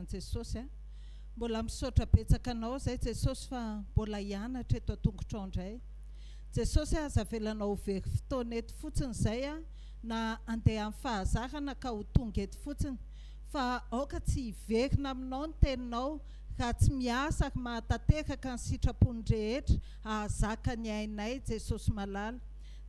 anaran'i Jesosy a. Mbola misaotra betsaka anao zay Jesosy fa mbola hianatra eto an-tongotrao indray. Jesosy a aza avelanao ho very fotoana eto fotsiny zay a na andeha amin'ny fahazarana ka ho tonga eto fotsiny fa aoka tsy hiverina aminao ny teninao raha tsy miasa ary mahatanteraka ny sitrapony rehetra hahazaka ny ainay Jesosy malala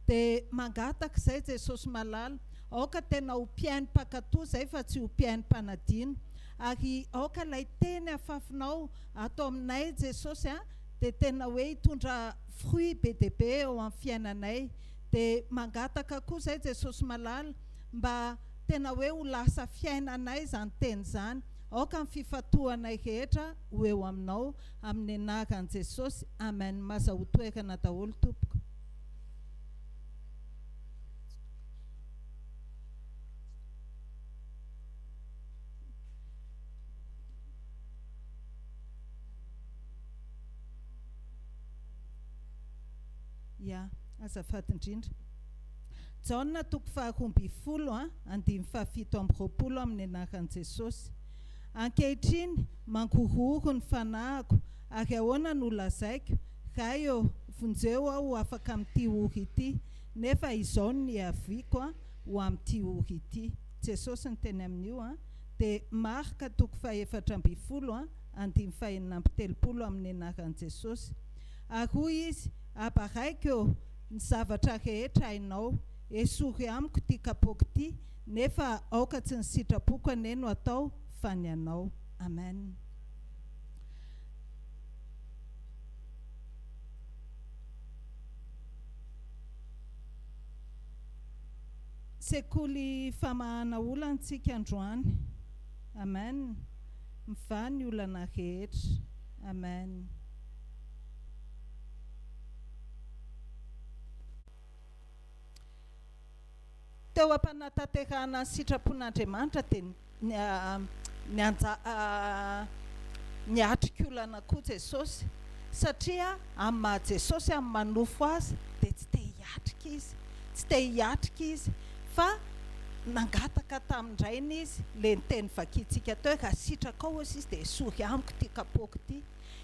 dia mangataka izay Jesosy malala aoka tena ho mpihaino mpankatoa izay fa tsy ho mpihaino mpanadino ary aoka ilay teny afafinao ato aminay Jesosy a dia tena hoe hitondra fruit be dia be eo amin'ny fiainanay dia mangataka koa izay Jesosy malala mba tena hoe ho lasa fiainanay izany teny izany aoka ny fifantohanay rehetra ho eo aminao amin'ny anaran'i Jesosy amen mazahoa toerana daholo tompoko. Ya, azafady indrindra. Jaona toko faha-12 andininy faha-27 amin'ny anaran'i Jesosy. Ankehitriny, mangorohoro ny fanahiko, ary ahoana no holazaiko, Ray ô, vonjeo aho ho afaka amin'ity ory ity, nefa izao no niaviako ho amin'ity ory ity. Jesosy niteny amin'io dia Marka toko faha-14 andininy faha-36 amin'ny anaran'i Jesosy. Ary hoy izy, Aba Raiko ô, ny zavatra rehetra hainao, esory amiko ity kapoaka ity, nefa aoka tsy ny sitrapoko anie no atao fa ny anao. Amen. Sekoly famahana olana tsika androany. Amen. Mivaha ny olana rehetra. Amen. Teo am-panatanterahana ny sitrapon'Andriamanitra dia niatrika olana koa Jesosy, satria amin'ny maha Jesosy amin'ny maha nofo Azy dia tsy te hiatrika Izy, tsy te hiatrika Izy fa nangataka tamin-dRainy Izy, ilay niteny vakintsika teo hoe raha sitrakao hozy Izy dia esory amiko ity kapoaka ity.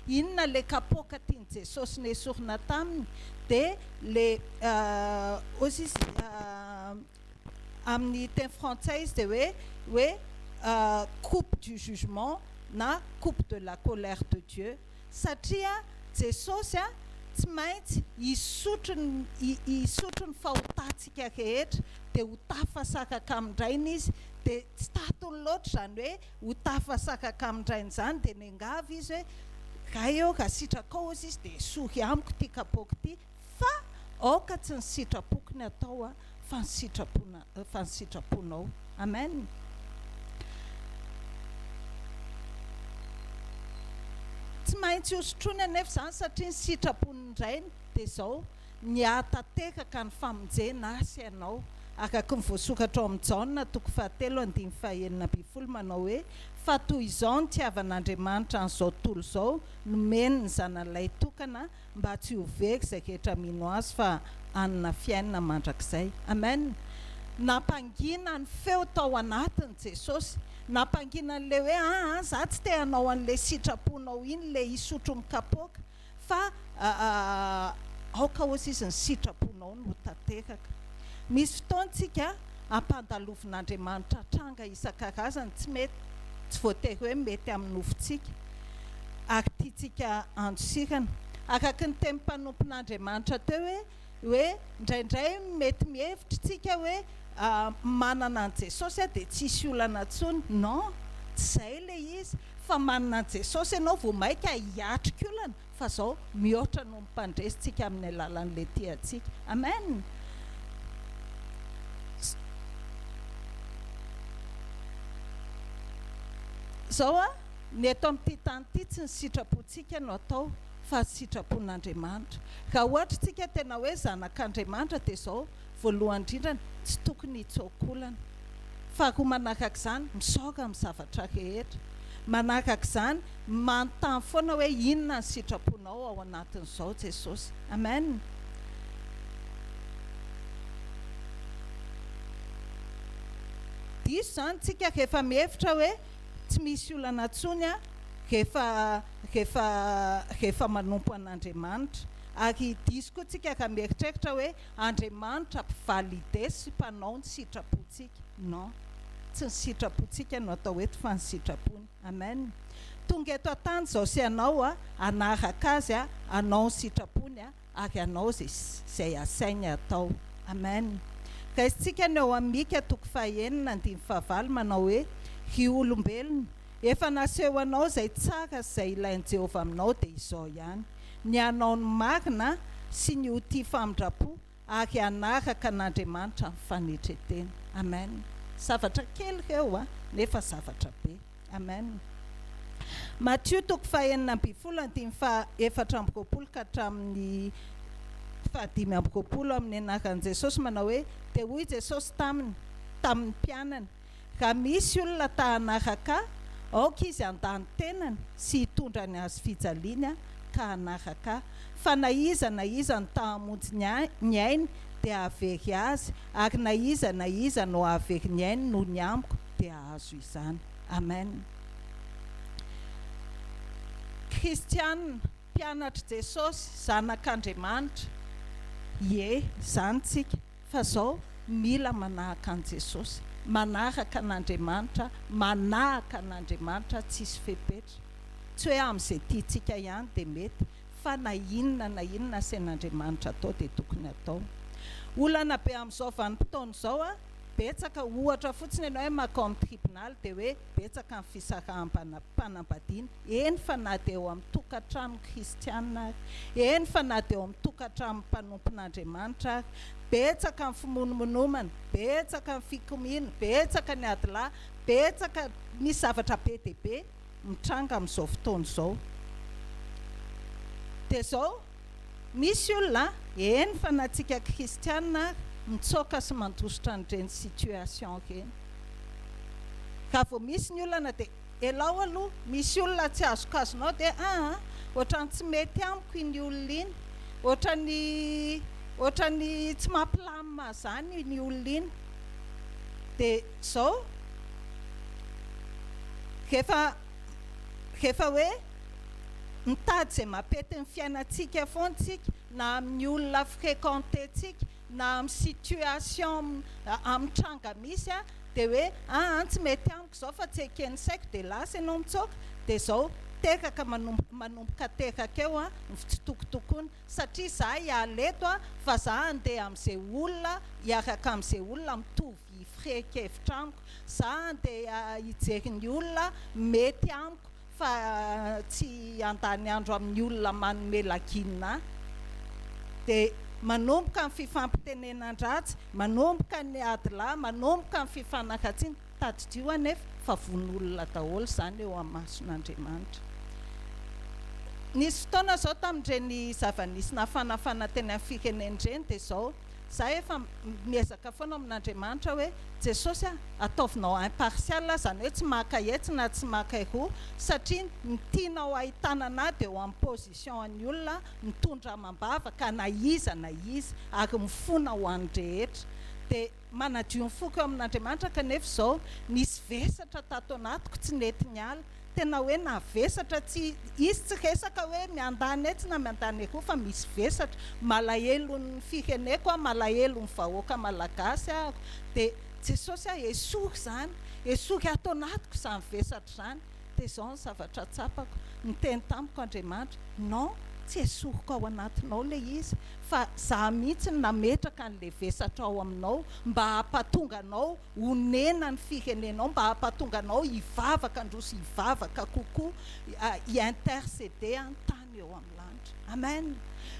Inona le kapoaka tian'i Jesosy nesorina taminy? Dia le hozy izy amin'ny teny frantsay izy dia hoe hoe coupe du jugement na coupe de la colère de Dieu satria Jesosy tsy maintsy hisotro ny hisotro ny fahotantsika rehetra dia ho tafasakaka amin-dRainy izy dia tsy tatony loatra izany hoe ho tafasakaka amin-drainy izany dia niangavy izy hoe, Ray ô, raha sitrakao hozy izy dia esory amiko ity kapoaka ity fa aoka tsy ny sitrapoko ny atao fa ny sitrapona fa ny sitraponao. Amen. Tsy maintsy hosotroiny anefa izany satria ny sitrapon'ny Rainy dia izao, ny hahatanteraka ny famonjena ahy sy ianao, araka ny voasoratra ao amin'ny Jaona toko fahatelo andininy faha-16 manao hoe, Fa toy izao nitiavan'Andriamanitra an'izao tontolo izao, nomeny ny Zanany Lahitokana, mba tsy ho very izay rehetra mino Azy fa hanana fiainana mandrakizay. Amen! Nampangina ny feo tao anatiny Jesosy. Nampangina an'ilay hoe, Aa, za tsy te hanao an'ilay sitraponao iny, ilay hisotro ny kapoaka. Fa aoka hozy izy ny sitraponao no ho tanteraka. Misy fotoana tsika ampandalovin'Andriamanitra tranga isan-karazany tsy mety, tsy voatery hoe mety amin'ny nofontsika ary tiantsika handosirana. Araka ny tenin'ny mpanompon'Andriamanitra teo hoe hoe indraindray mety mihevitra tsika hoe manana an'i Jesosy aho dia tsy hisy olana intsony. Non, tsy izay ilay izy. Fa manana an'i Jesosy ianao vao maika hiatrika olana fa zao mihoatra noho ny mpandresy tsika amin'ny alalan'ilay tia antsika. Amen! Zao a, ny eto amin'ity tany ity tsy ny sitrapontsika no atao fa ny sitrapon'Andriamanitra. Raha ohatra tsika tena hoe zanak'Andriamanitra dia zao, Voalohany indrindra, tsy tokony hitsoakolana. Faharoa manaraka izany, misaora amin'ny zavatra rehetra. Manaraka izany, manontany foana hoe inona ny sitraponao ao anatin'izao Jesosy. Amen. Diso izany tsika rehefa mihevitra hoe. Tsy misy olana intsony rehefa rehefa rehefa manompo an'Andriamanitra. Ary diso koa tsika raha mieritreritra hoe Andriamanitra mpi-valider sy mpanao ny sitrapontsika. Non. Tsy ny sitrapontsika no atao eto fa ny sitrapony. Amen. Tonga eto an-tany izao sy ianao hanaraka Azy, hanao ny sitrapony ary hanao izay izay asainy atao. Amen. Raisintsika ny ao amin'ny Mika toko fahenina andininy fahavalo manao hoe, Ry olombelona, efa naseho anao izay tsara sy izay ilain'i Jehovah aminao dia izao ihany, ny hanao ny marina sy ny ho tia famindram-po ary hanaraka an'Andriamanitra amin'ny fanetren-tena. Amen. Zavatra kely ireo an, nefa zavatra be. Amen. Matio toko faha-16 andininy faha-24 ka hatramin'ny faha-25 amin'ny anaran'i Jesosy manao hoe, Dia hoy Jesosy taminy, tamin'ny mpianany, Raha misy olona ta hanaraka Ahy, aoka izy handà ny tenany sy hitondra ny hazo fijaliany ka hanaraka Ahy. Fa na iza na iza no ta hamonjy ny ainy dia hahavery azy, ary na iza na iza no hahavery ny ainy noho ny amiko dia hahazo izany. Amen. Kristiana, mpianatr'i Jesosy, zanak'Andriamanitra. Ie, izany tsika. Fa zao, mila manahaka an'i Jesosy, manaraka an'Andriamanitra, manahaka an'Andriamanitra tsisy fepetra. Tsy hoe amin'izay tiantsika ihany dia mety, fa na inona na inona asain'Andriamanitra atao dia tokony atao. Olana be amin'izao vanim-potoana izao an, betsaka, ohatra fotsiny ianao hoe mankao amin'ny tribonaly dia hoe betsaka ny fisaraham-panambadiana, eny fa na dia eo amin'ny tokantrano kristiana ary, eny fa na dia eo amin'ny tokantranon'ny mpanompon'Andriamanitra ary, betsaka ny fimonomonomana, betsaka ny fikomiana, betsaka ny adilahy, betsaka, misy zavatra be dia be mitranga amin'izao fotoana izao. Dia izao, misy olona, eny fa na tsika kristiana ary, mitsoaka sy mandositra an'ireny situation ireny. Raha vao misy ny olana dia elao aloha, misy olona tsy azokazonao dia aa, ohatran'ny tsy mety amiko iny olona iny, ohatran'ny ohatran'ny tsy mampilamina ahy izany iny olona iny. Dia izao, rehefa rehefa hoe mitady izay mampety ny fiainantsika foana isika, na amin'ny olona fréquenter-tsika, na amin'ny situation amin'ny tranga misy dia hoe aa tsy mety amiko izao fa tsy eken'ny saiko dia lasa ianao mitsoaka dia izao teraka manomboka teraka eo ny fitsitokotokoana satria za hiala eto fa za handeha amin'izay olona hiaraka amin'izay olona mitovy firehan-kevitra amiko, za handeha hijery ny olona mety amiko fa tsy handany andro amin'ny olona manome laginina ahy. Dia manomboka ny fifampitenenan-dratsy, manomboka ny adilahy, manomboka ny fifanaratsiana. Tadidio anefa fa vono olona daholo izany eo imason'Andriamanitra. Nisy fotoana izao tamin'ireny zava-nisy nafanafana teny amin'ny firenena ireny dia izao, Za efa miezaka foana amin'Andriamanitra hoe Jesosy a, ataovinao impartial aho, izany hoe tsy maka etsy na tsy maka eroa, satria ny tianao ahitana anah dia eo amin'ny position an'ny olona mitondra amam-bavaka na iza na iza ary mifona ho an'ny rehetra. Dia manadio ny foko eo amin'Andriamanitra kanefa izao nisy vesatra tato anatiko tsy nety niala. Tena hoe navesatra tsy izy tsy resaka hoe miandany etsy na miandany eroa fa misy vesatra, malahelo ny fireneko aho, malahelo ny vahoaka malagasy aho dia Jesosy ah esory izany, esory ato anatiko izany vesatra izany, dia izao ny zavatra tsapako, niteny tamiko Andriamanitra, non tsy esoriko ao anatinao ilay izy fa za mihitsy no nametraka an'ilay vesatra ao aminao mba hampatonga anao honena ny firenenao mba hampatonga anao hivavaka handroso hivavaka kokoa hi-interceder an tany eo amin'ny lanitra. Amen.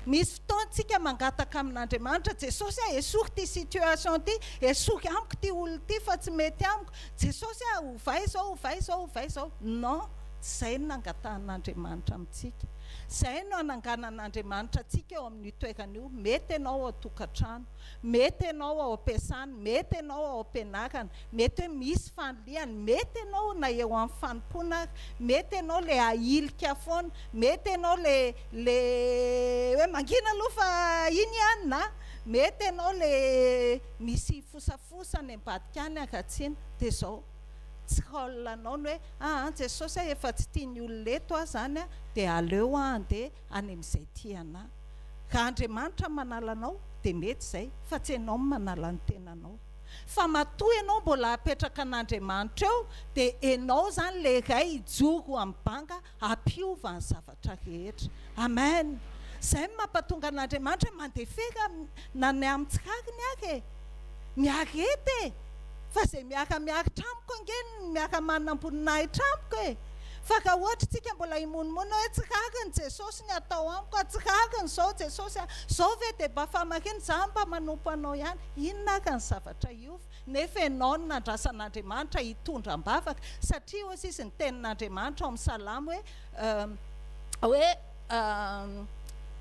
Misy fotoana tsika mangataka amin'Andriamanitra, Jesosy a, esory ity situation ity, esory amiko ity olona ity fa tsy mety amiko, Jesosy a, ovay izao, ovay izao, ovay izao. Non, tsy izay no nangatahan'Andriamanitra amintsika. Izay no hananganan'Andriamanitra antsika eo amin'io toerana io. Mety ianao ao an-tokantrano. Mety ianao ao am-piasana, mety ianao ao am-pianarana, mety hoe misy fanilihana, mety ianao na eo amin'ny fanompoana ary, mety ianao ilay ahilika foana, mety ianao ilay ilay hoe mangina aloha fa iny ihany na mety ianao ilay misy fosafosa any ambadika any haratsiana. Dia izao, Tsy rôle anao ny hoe aa Jesosy a efa tsy tian'ny olona eto aho zany a dia aleo aho handeha any amin'izay tia anah. Raha Andriamanitra manala anao dia mety izay fa tsy ianao no manala ny tenanao. Fa matoa ianao mbola apetraka an'Andriamanitra eo dia ianao izany ilay iray hijoro amin'ny banga hampiova ny zavatra rehetra. Amen! Izay no mampatonga an'Andriamanitra hoe mandefera na ny amin'ny tsy rariny ary e! Miareta e! Fa izay miara-miaritra amiko ange no miara-manam-boninahitra amiko e! Fa raha ohatra isika mbola himonomonona hoe tsy rariny Jesosy ny atao amiko a, tsy rariny izao Jesosy a, izao ve dia mba fahamarinana, izaho mba manompo anao ihany, inona ary ny zavatra hiova? Nefa ianao no nandrasan'Andriamanitra hitondra am-bavaka, satria hozy izy ny tenin'Andriamanitra ao amin'ny Salamo hoe, hoe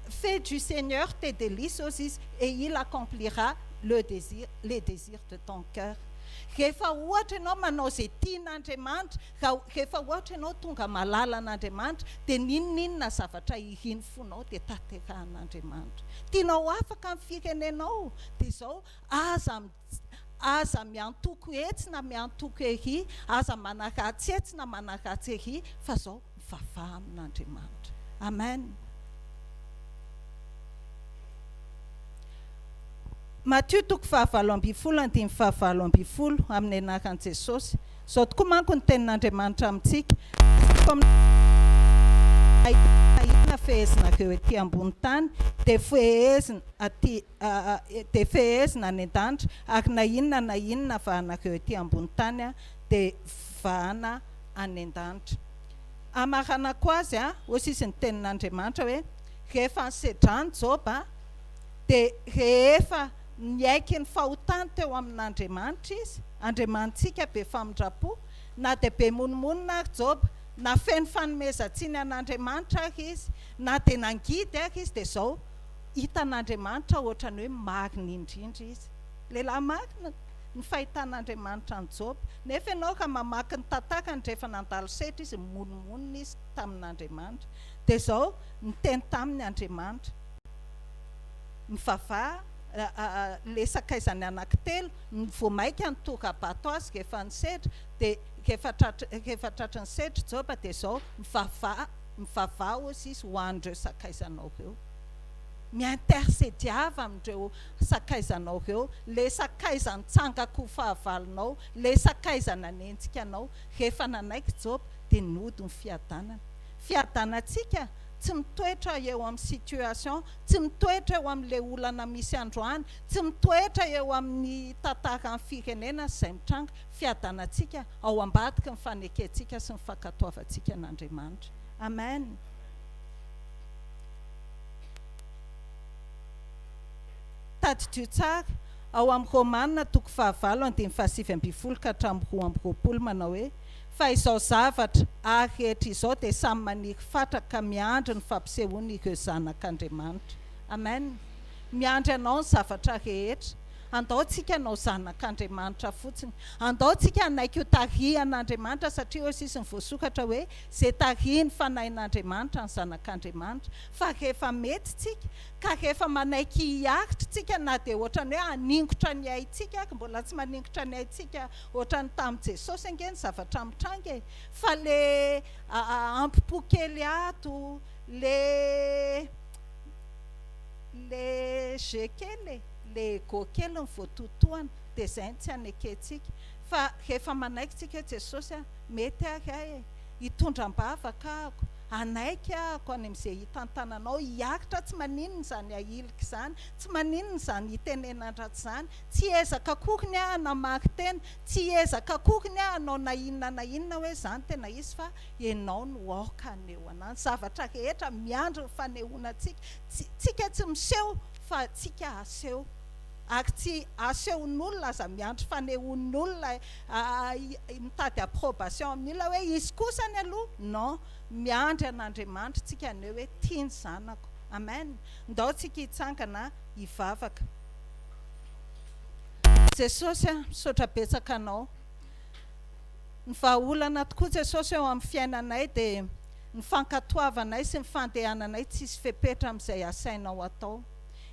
Fais du Seigneur tes délices, hozy izy, et il accomplira le désir, les désirs de ton cœur. Rehefa ohatra ianao manao izay tian'Andriamanitra, raha rehefa ohatra ianao tonga malala an'Andriamanitra, dia n'inon'inona zavatra irin'ny fonao dia tanterahan'Andriamanitra. Tianao ho afaka ny firenenao, dia izao, aza Aza miantoko etsy na miantoko ery, aza manaratsy etsy na manaratsy ery, fa zao mivavaha amin'Andriamanitra. Amen. Matio toko faha-18 andininy faha-18 amin'ny anaran'i Jesosy. Izao tokoa manko ny tenin'Andriamanitra amintsika, Na inona na inona fehezinareo ety ambony tany dia fehezina aty dia fehezina any an-danitra, ary na inona na inona vahanareo ety ambony tany dia vahana any an-danitra. Hamaranako azy, hoy sisa ny tenin'Andriamanitra hoe, rehefa nisedrany Joba, dia rehefa niaiky ny fahotany teo amin'Andriamanitra izy, Andriamanitsika be famindram-po, na dia be monomonona ary Joba, na feno fanomezan-tsiny an'Andriamanitra ary izy, na dia nangidy ary izy, dia izao, hitan'Andriamanitra ohatran'ny hoe marina indrindra izy. Lehilahy marina ny fahitan'Andriamanitra an'i Joba. Nefa ianao raha mamaky ny tantarany rehefa nandalo setra izy, nimonomonona izy tamin'Andriamanitra. Dia izao, niteny taminy Andriamanitra, Mivavaha, ilay sakaizany anankitelo, vao mainka nitora-bato azy rehefa nisedra, dia rehefa tratry, rehefa tratry ny setra Joba dia izao, mivavaha, mivavaha hozy izy ho an'ireo sakaizanao ireo. Mi-intercediava amin'ireo sakaizanao ireo, ilay sakaiza nitsangako ho fahavalonao, ilay sakaiza nanenjika anao. Rehefa nanaiky Joba dia nody ny fiadanana. Fiadanantsika tsy mitoetra eo amin'ny situation, tsy mitoetra eo amin'ilay olana misy androany, tsy mitoetra eo amin'ny tantaran'ny firenena sy izay mitranga. Fiadanantsika ao ambadiky ny fanekentsika sy ny fankatoavantsika an'Andriamanitra. Amen. Tadidio tsara, ao amin'ny Romana toko fahavalo andininy fahasivy ambin'ny folo ka hatramin'ny 22 manao hoe, Fa izao zavatra ary rehetra izao dia samy maniry fatra ka miandry ny fampisehoany ireo zanak'Andriamanitra. Amen. Miandry anao ny zavatra rehetra. Andao tsika hanao zanak'Andriamanitra fotsiny. Andao tsika hanaiky ho tarihan'Andriamanitra satria hoy sisa ny voasokatra hoe, Izay tarihin'ny Fanahin'Andriamanitra ny zanak'Andriamanitra. Fa rehefa mety tsika, ka rehefa manaiky hiaritra tsika na dia ohatran'ny hoe haningotra ny aintsika ary, mbola tsy maningotra ny aintsika ohatran'ny tamin'i Jesosy ange ny zavatra mitranga e! Fa le ampo-po kely ato, le le jeu kely e, le ego kely no voatotohana, dia izay no tsy anekentsika. Fa rehefa manaiky tsika hoe Jesosy a, mety ary aho e, hitondra am-bavaka ahako, hanaiky ahako any amin'izay hitantananao, hiaritra tsy maninona izany ahilika izany, tsy maninona izany hitenenan-dratsy izany, tsy hiezaka akory ny ahy hanamari-tena, tsy hiezaka akory ny ahy hanao na inona na inona hoe izany tena izy fa ianao no aoka haneho anah. Ny zavatra rehetra miandry ny fanehoana antsika, tsy, tsika tsy miseho fa tsika aseho. Ary tsy asehon'olona, aza miandry fanehoan'olona mitady approbation amin'ny olona hoe izy kosany aloha, non, miandry an'Andriamanitra tsika haneho hoe tia ny zanako. Amen. Ndao tsika hitsangana hivavaka. Jesosy a, misaotra betsaka Anao. Ny vahaolana tokoa Jesosy eo amin'ny fiainanay dia ny fankatoavanay sy ny fandehananay tsisy fepetra amin'izay asainao atao.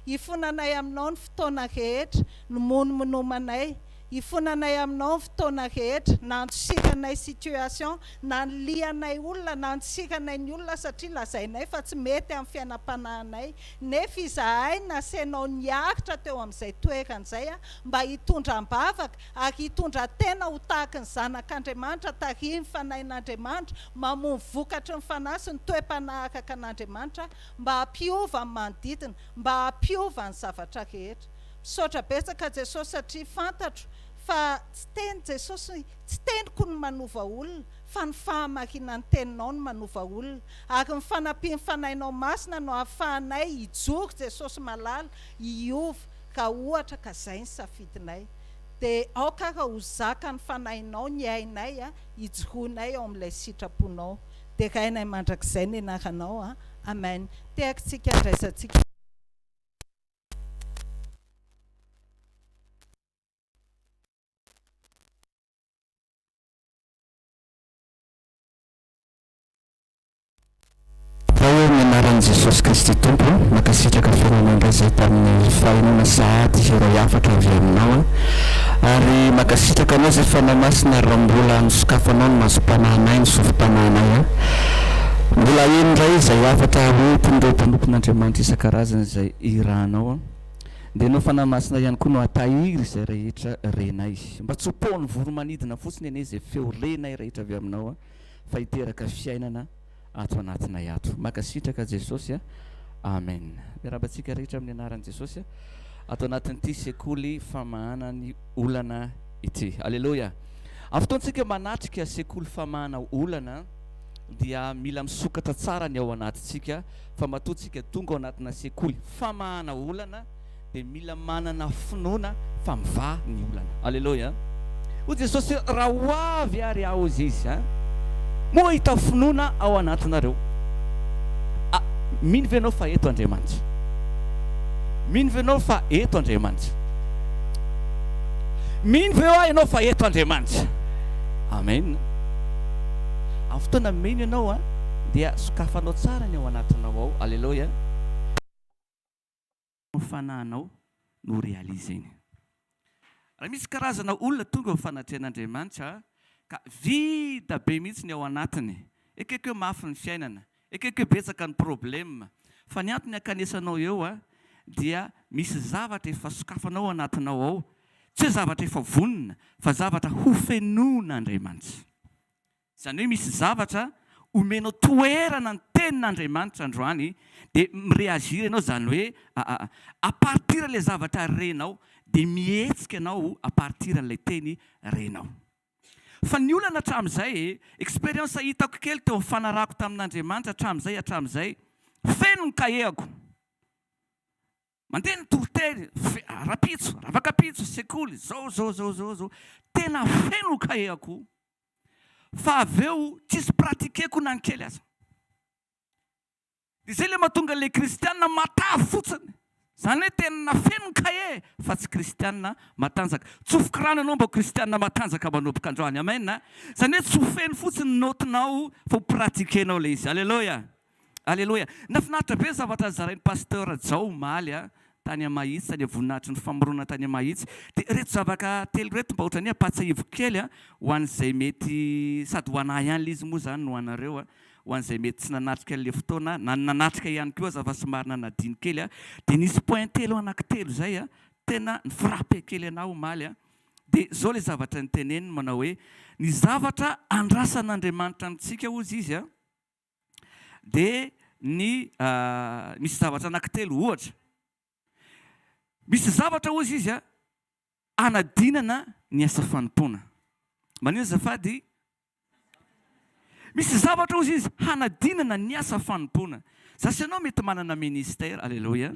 Hifonanay aminao ny fotoana rehetra, ny monomonomanay. Ifonanay aminao ny fotoana rehetra, na andosiranay situation, na anilihanay olona, na andosiranay ny olona satria lazainay fa tsy mety amin'ny fiainam-panahinay. Nefa izahay nasainao niaritra teo amin'izay toerana izay mba hitondra am-bavaka ary hitondra tena ho tahaky ny zanak'Andriamanitra tarihin'ny Fanahin'Andriamanitra, mamoa ny vokatry ny Fanahy sy ny toe-panahy araka an'Andriamanitra mba hampiova ny manodidina, mba hampiova ny zavatra rehetra. Misaotra betsaka Jesosy satria fantatro fa tsy teny Jesosy, tsy teniko no manova olona fa ny fahamarinan'ny teninao no manova olona ary ny fanampian'ny Fanahinao Masina no ahafahanay hijoro Jesosy malala hiova raha ohatra ka zay ny safidinay dia aoka ara ho zakan'ny Fanahinao ny ainay hijoroanay ao amin'ilay sitraponao. Derainay mandrakizay ny anaranao. Amen. Tehaka tsika andraisantsika. Ray ô, amin'ny anaran'i Jesosy Kristy Tompo, mankasitraka feno Anao indray izahay tamin'ny fahenoana sahady ireo hafatra avy Aminao ary mankasitraka Anao izay Fanahy Masina raha mbola nosokafanao ny masom-panahinay, ny sofim-panahinay an. Mbola heno indray izay hafatra hoentin'ireo mpanompon'Andriamanitra isan-karazany izay irahanao an. Dia Ianao Fanahy Masina ihany koa no hatahiry izay rehetra renay. Mba tsy ho paon'ny voro-manidina fotsiny anie izay feo renay rehetra avy Aminao an, fa hiteraka fiainana ato anatinay ato. Mankasitraka Jesosy a. Amen. Miarahaba antsika rehetra amin'ny anaran'i Jesosy ato anatin'ity sekoly famahana ny olana ity. Aleloia. Amin'ny fotoantsika manatrika sekoly famahana olana dia mila misokatra tsara ny ao anatintsika fa matoa tsika tonga ao anatina sekoly famahana olana dia mila manana finoana fa mivaha ny olana. Aleloia. Hoy Jesosy hoe, raha ho avy ary aho, hozy Izy, a, moa hahita finoana ao anatinareo? A, mino ve ianao fa eto Andriamanitra? Mino ve ianao fa eto Andriamanitra? Mino ve hoa ianao fa eto Andriamanitra? Amen. Amin'ny fotoana mino ianao, a, dia sokafanao tsara ny ao anatinao ao. Aleloia. Ny fanahinao no réaliser-ny. Raha misy karazana olona tonga eo fanatrehan'Andriamanitra ka vide be mihitsy ny ao anatiny, ekeko hoe mafy ny fiainana, ekeko hoe betsaka ny problème, fa ny antony ankanesanao eo dia misy zavatra efa sokafanao ao anatinao ao, tsy hoe zavatra efa vonona fa zavatra hofenoin'Andriamanitra. Izany hoe misy zavatra omenao toerana ny tenin'Andriamanitra androany dia mi-reagir ianao izany hoe à partir ilay zavatra renao dia mihetsika ianao à partir an'ilay teny renao. Fa ny olana hatramin'izay e, expérience hitako kely teo amin'ny fanarahako tamin'Andriamanitra hatramin'izay hatramin'izay, feno ny kahehako. Mandeha ny toriteny, rahampitso, ravakapitso, sekoly, zao zao zao zao zao, tena feno ny kahehako fa avy eo tsisy pratiquer-ko na ny kely aza. Dia izay ilay mahatonga ilay kristiana matavy fotsiny. Izany hoe tena feno ny kahie fa tsy kristiana matanjaka. Tsofiko rano ianao mba ho kristiana matanjaka manomboka androany. Amen. Izany hoe tsy ho feno fotsiny ny note-nao fa ho pratiquer-nao ilay izy. Alléluia. Aleloia! Nafinaritra be ny zavatra nozarain'i Pasteur Jao omaly a, tany Mahitsy, tany Voninahitry ny Famoronana tany Mahitsy. Dia ireto zavaka telo ireto mba ohatran'ny hoe ampahatsiahiviko kely a, ho an'izay mety, sady ho an'ahy ihany ilay izy moa izany no ho anareo a, ho an'izay mety tsy nanatrika an'ilay fotoana, na ny nanatrika ihany koa aza fa somary nanadino kely a, dia nisy point telo anankitelo izay a, tena ni-frapper kely an'ahy omaly a. Dia izao ilay zavatra niteneniny manao hoe, ny zavatra andrasan'Andriamanitra amintsika hozy izy a, Dia ny misy zavatra anankitelo ohatra. Misy zavatra hozy izy a, anadinana ny asa fanompoana. Manino azafady? Misy zavatra hozy izy hanadinana ny asa fanompoana. Za sy ianao mety manana ministère, aleloia.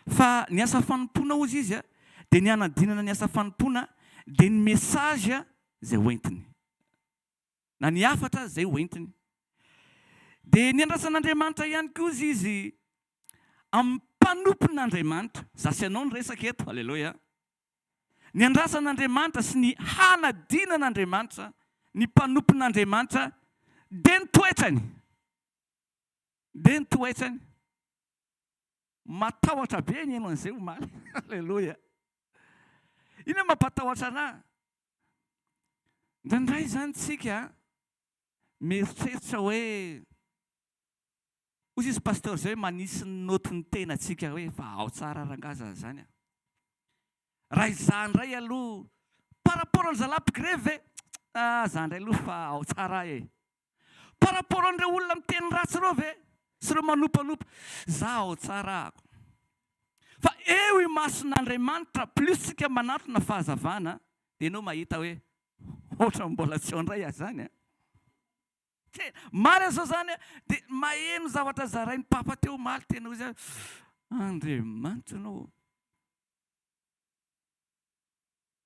Fa ny asa fanompoana hozy izy a, dia ny hanadinana ny asa fanompoana dia ny message izay hoentiny. na ny hafatra izay ho entiny. Dia niandrasan'Andriamanitra ihany koa izy izy amin'ny mpanompon'Andriamanitra. Za sy ianao no resaka eto, aleloia. Niandrasan'Andriamanitra sy ny hanadinan'Andriamanitra ny mpanompon'Andriamanitra dia ny toetrany. Dia ny toetrany. Matahotra be ny haino an'izay omaly. Aleloia. Inona no mampatahotra anà? Indraindray izany tsika mieritreritra hoe, hoy izy pasteur izay hoe manisy ny note ny tenantsika hoe fa ao tsara rangaha zany izany a. Raha izaho indray aloha par rapport ny zalahy mpigrevy ve? Ah, za indray aloha fa ao tsara e. Par rapport an'ireo olona miteny ratsy ireo ve? Sy ireo manompanopa? Za ao tsara ako. Fa eo imason'Andriamanitra plus tsika manatona fahazavana dia ianao mahita hoe ohatran'ny mbola tsy ao indray aho zany an. Tena marina zao zany an, dia maheno zavatra zarain'i Papa teo omaly tena hoy za Andriamanitra ianao ô.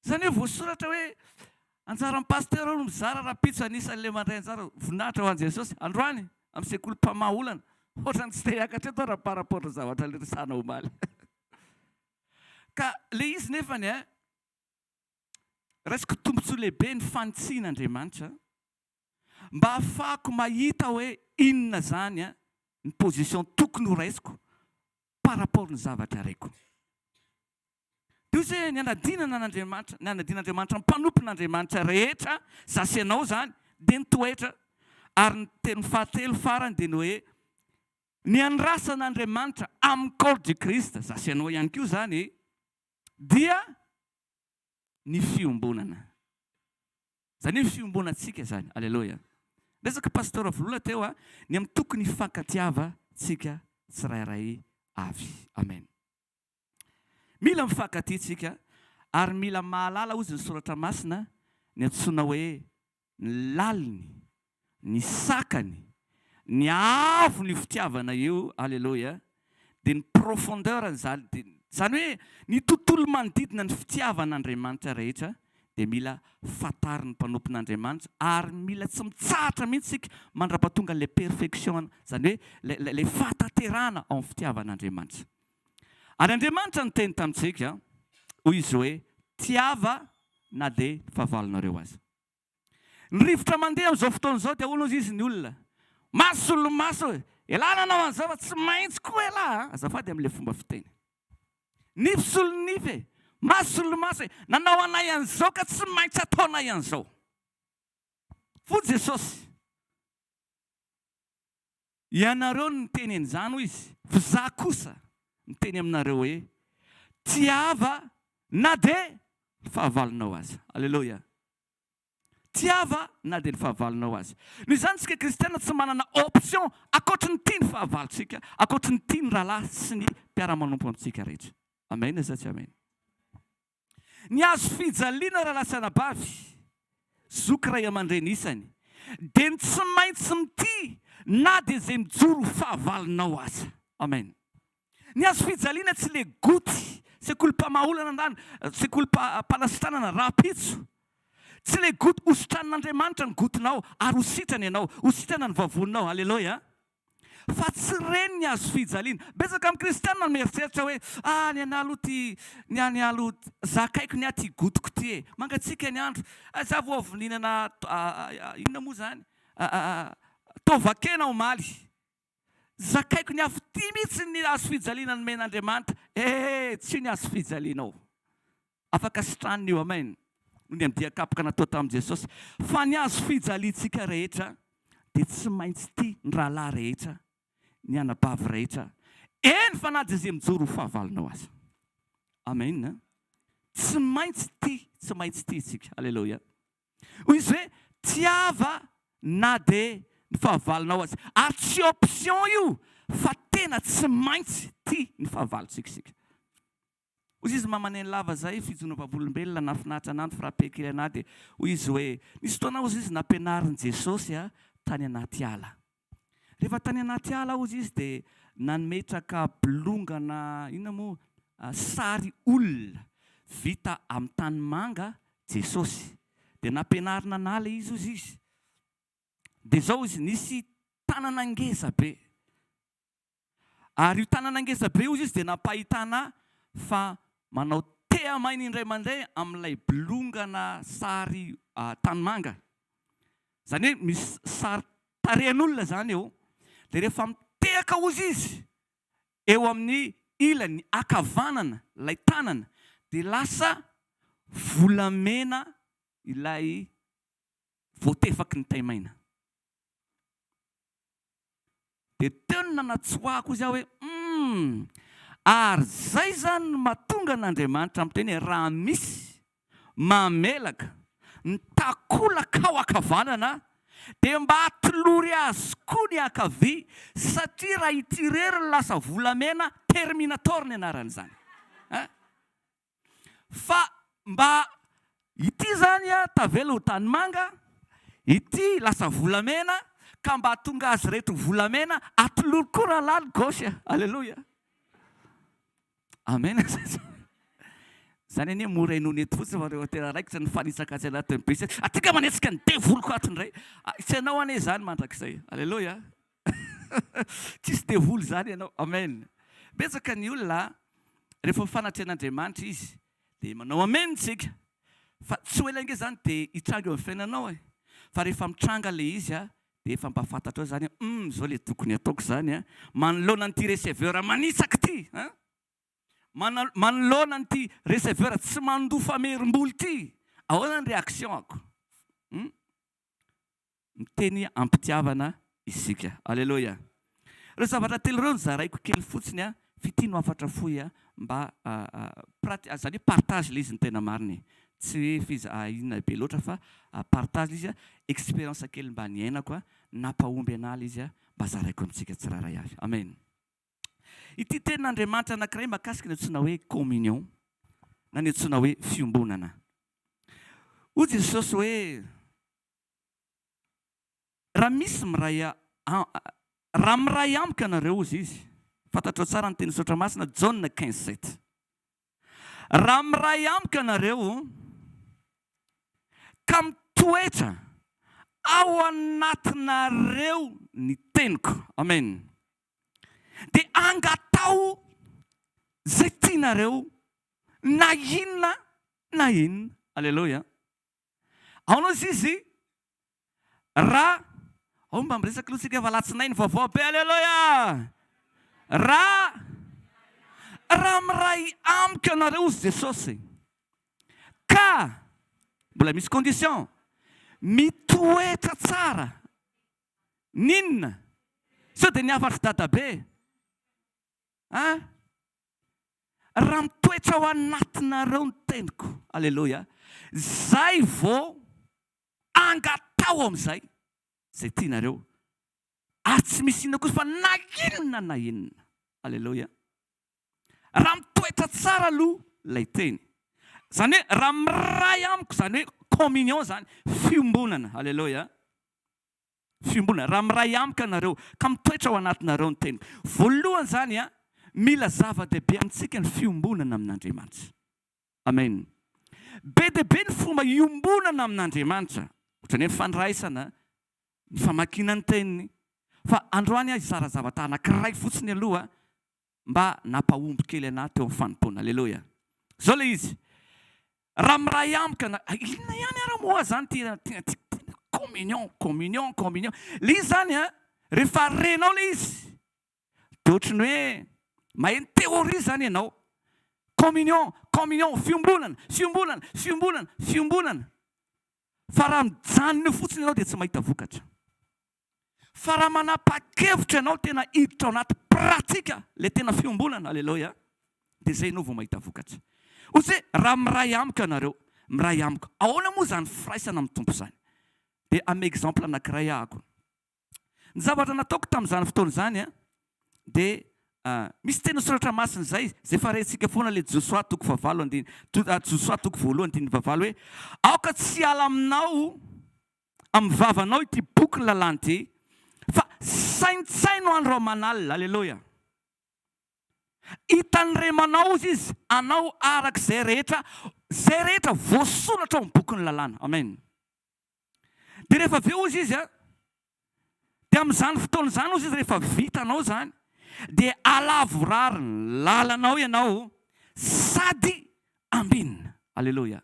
Izany hoe voasoratra hoe anjaran'ny pasteur no mizara rahampitso anisan'ilay mandray anjara voninahitra ho an'i Jesosy androany amin'ny sekoly mpamaha olana. Ohatran'ny tsy te hiakatra eto aho raha par rapport ny zavatra ilay resahana omaly. Ka ilay izy nefany a, raisiko tombontsoa lehibe ny fanitsian'Andriamanitra mba hahafahako mahita hoe inona izany ny position tokony ho raisiko par rapport ny zavatra reko. Dia hoy izy hoe, ny hanadinana an'Andriamanitra, ny hanadinan'Andriamanitra ny mpanompon'Andriamanitra rehetra, za sy ianao izany, dia ny toetra. Ary ny teny fahatelo farany dia ny hoe, ny andrasan'Andriamanitra amin'ny corps du Christ, za sy ianao ihany koa izany, dia ny fiombonana. Izany hoe ny fiombonantsika izany. Aleloia. Resaka Pasteur Volola teo a, ny amin'ny tokony hifankatiavantsika tsirairay avy. Amen. Mila mifankatia tsika ary mila mahalala hozy ny soratra masina ny antsoina hoe ny laliny, ny sakany, ny haavon'io fitiavana io, aleloia, dia ny profondeur n'izany, dia izany hoe ny tontolo manodidina ny fitiavan'Andriamanitra rehetra dia mila fantarin'ny mpanompon'Andriamanitra ary mila tsy mitsahatra mihitsy isika mandra-pahatonga ilay perfection, izany hoe ilay ilay fahatanterahana ao amin'ny fitiavan'Andriamanitra. Ary Andriamanitra niteny tamintsika, hoy Izy hoe, Tiava na dia fahavalonareo aza. Ny rivotra mandeha amin'izao fotoana izao dia ahoana hozy izy ny olona? Maso solomaso e! Elah nanao an'izao fa tsy maintsy koa elah a! Azafady amin'ilay fomba fiteny. Nify solonify e! Maso solomaso e! Nanao anay an'izao ka tsy maintsy ataonay an'izao. Hoy Jesosy. Ianareo no niteny an'izany, hoy izy, f'izaho kosa miteny aminareo hoe, Tiava na dia ny fahavalonao aza. Aleloia! Tiava na dia ny fahavalonao aza. Noho izany isika kristiana tsy manana option ankoatry ny tia ny fahavalontsika, ankoatry ny tia ny rahalahy sy ny mpiara-manompo amintsika rehetra. Amen sa tsy amen? Ny hazo fijaliana rahalahy sy anabavy, zoky ray aman-dreny isany, dia ny tsy maintsy mitia na dia izay mijoro ho fahavalonao aza. Amen. Ny hazo fijaliana tsy le goty, sekolim-pamahaolana andany, sekolim-panasitranana rahampitso. Tsy le goty, hositranin'Andriamanitra ny gotinao ary ho sitrana ianao, ho sitrana ny vavoninao. Aleloia. Fa tsy reny ny hazo fijaliana. Betsaka amin'ny kristiana no mieritreritra hoe, ah, ny anah aloha ty, ny an'i aloha, zakaiko ny ahy ty gotiko ty e. Mangatsiaka ny andro. Ah, za vao avy nihinana, inona moa zany, taovan-kena omaly. Zakaiko ny afo ty mihitsy ny hazo fijaliana nomen'Andriamanitra. Eh, tsy io ny hazo fijalianao. Afaka sitranina io, amen, noho ny amin'ny dian-kapoka natao tamin'i Jesosy. Fa ny hazo fijaliantsika rehetra dia tsy maintsy tia ny rahalahy rehetra, ny anabavy rehetra, eny fa na dia izay mijoro ho fahavalonao aza. Amen. Tsy maintsy tia, tsy maintsy tia isika. Aleloia. Hoy izy hoe, tiava na dia ny fahavalonao aza. Ary tsy option io fa tena tsy maintsy tia ny fahavalontsika isika. Hoy izy mama neny lava zay fijoroana vavolombelona nahafinaritra anah ny frappe kely anah dia hoy izy hoe nisy fotoana hozy izy nampianarin'i Jesosy a tany anaty ala. Rehefa tany anaty ala hozy izy dia nametraka bolongana inona moa sary olona vita amin'ny tanimanga Jesosy. Dia nampianarina anah ilay izy hozy izy. Dia izao izy nisy tanana ngeza be. Ary io tanana ngeza be io izy dia nampahitana fa manao tehamaina indray mandeha amin'ilay bolongana sary tanimanga. Izany hoe misy sary tarehin'olona izany eo. Dia rehefa mitehaka hozy izy eo amin'ny ilany ankavanana ilay tanana dia lasa. Volamena ilay voatefaky ny taimaina. Dia teo no nanatsoahako izy aho hoe, Humm! Ary izay izany no mahatonga an'Andriamanitra miteny hoe raha misy mamelaka ny takolaka ao ankavanana dia mba atolory azy koa ny ankavia satria raha ity irery no lasa volamena, terminator ny anaran'izany. Hein? Fa mba ity izany tavela ho tanimanga, ity lasa volamena, ka mba hahatonga azy ireto ho volamena, atolory koa rahalahy ny gauche a! Aleloia! Amen! Izany anie mora henoina eto fotsiny fa rehefa tena raikitra ny fanitsaka atsy anatin'ny bus, aty ka manetsika ny devoly koa ato indray! Tsy ianao anie izany mandrakizay! Aleloia! Tsisy devoly izany ianao. Amen. Betsaka ny olona rehefa mifanatrehan'Andriamanitra izy dia manao amen tsika. Fa tsy ho ela ange izany dia hitranga eo amin'ny fiainanao e. Fa rehefa mitranga ilay izy a, dia efa mba fantatrao izany hoe hum izao ilay tokony hataoko izany a, manoloana an'ity receveur manitsaka ity an, manoloana an'ity receveur tsy mandoa famerim-bola ity, ahoana ny réaction-ako? Hum. Miteny am-pitiavana isika. Aleloia. Ireo zavatra telo ireo no zaraiko kely fotsiny a, f'ity no hafatra fohy a, mba prat- izany hoe partage ilay izy no tena marina e. Tsy hoe fiza- inona be loatra fa partage ilay izy a, expérience kely mba niainako a, nampahomby anah ilay izy a, mba zaraiko amintsika tsirairay avy. Amen. Ity tenin'Andriamanitra anankiray mahakasika ny antsoina hoe communion na ny antsoina hoe fiombonana. Hoy Jesosy hoe. Raha misy miray raha miray amiko ianareo, hozy izy, fantatrao tsara ny teny soratra masina, Jaona 15 sept. Raha miray amiko ianareo ka mitoetra ao anatinareo ny teniko, amen, dia angataho izay tianareo na inona na inona, aleloia. Aona ozy izy raha ao mba miresaka aloha tsika fa alatsinainy vaovao be aleloia raha raha miray amiko ianareo ozy Jesosy ka mbola misy condition mitoetra tsara n'inona sao dia ny hafatry dadabe An! Raha mitoetra ao anatinareo ny teniko, Aleloia, zay vao angataho amin'izay izay tianareo, ary tsy misy inona kosa fa na inona na inona. Aleloia. Raha mitoetra tsara aloha ilay teny, izany hoe raha miray amiko, izany hoe communion izany, fiombonana. Aleloia. Fiombonana, raha miray amiko ianareo, ka mitoetra ao anatinareo ny teniko. Voalohany izany an, mila zava-dehibe amintsika ny fiombonana amin'Andriamanitra. Amen. Be dia be ny fomba iombonana amin'Andriamanitra, ohatran'ny hoe ny fandraisana, ny famakiana ny teniny. Fa androany aho hizara zavatra anankiray fotsiny aloha mba nampahomby kely anah teo amin'ny fanompoana. Aleloia. Zao le izy. Raha miray amiko ianareo, ah, inona ihany ara moa zany ty ty ty communion, communion, communion. Le izy zany an, rehefa renao le izy, de ohatry ny hoe maheno théorie zany ianao. Communion, communion, fiombonana, fiombonana, fiombonana, fiombonana. Fa raha mijanona eo fotsiny ianao dia tsy mahita vokatra. Fa raha manapa-kevitra ianao tena hiditra ao anaty pratique ilay tena fiombonana, aleloia, dia izay ianao vao mahita vokatra. Ohatry hoe raha miray amiko ianareo, miray amiko. Ahoana moa izany firaisana amin'ny Tompo izany? Dia hanome exemple anankiray ahako. Ny zavatra nataoko tamin'izany fotoana izany dia misy teny soratra masina izay, izay efa rentsika foana ilay Josoa toko fahavalo andiny, Josoa toko voalohany andininy fahavalo hoe aoka tsy hiala aminao amin'ny vavanao ity bokin'ny lalàna ity, fa saintsaino andro aman'alina. Aleloia. Hitandremanao hozy izy anao araka izay rehetra izay rehetra voasoratra ao amin'ny bokin'ny lalàna. Amen. Dia rehefa avy eo hozy izy a, dia amin'izany fotoana izany hozy izy rehefa vitanao izany, dia alavorary ny lalanao ianao sady ambinina. Aleloia.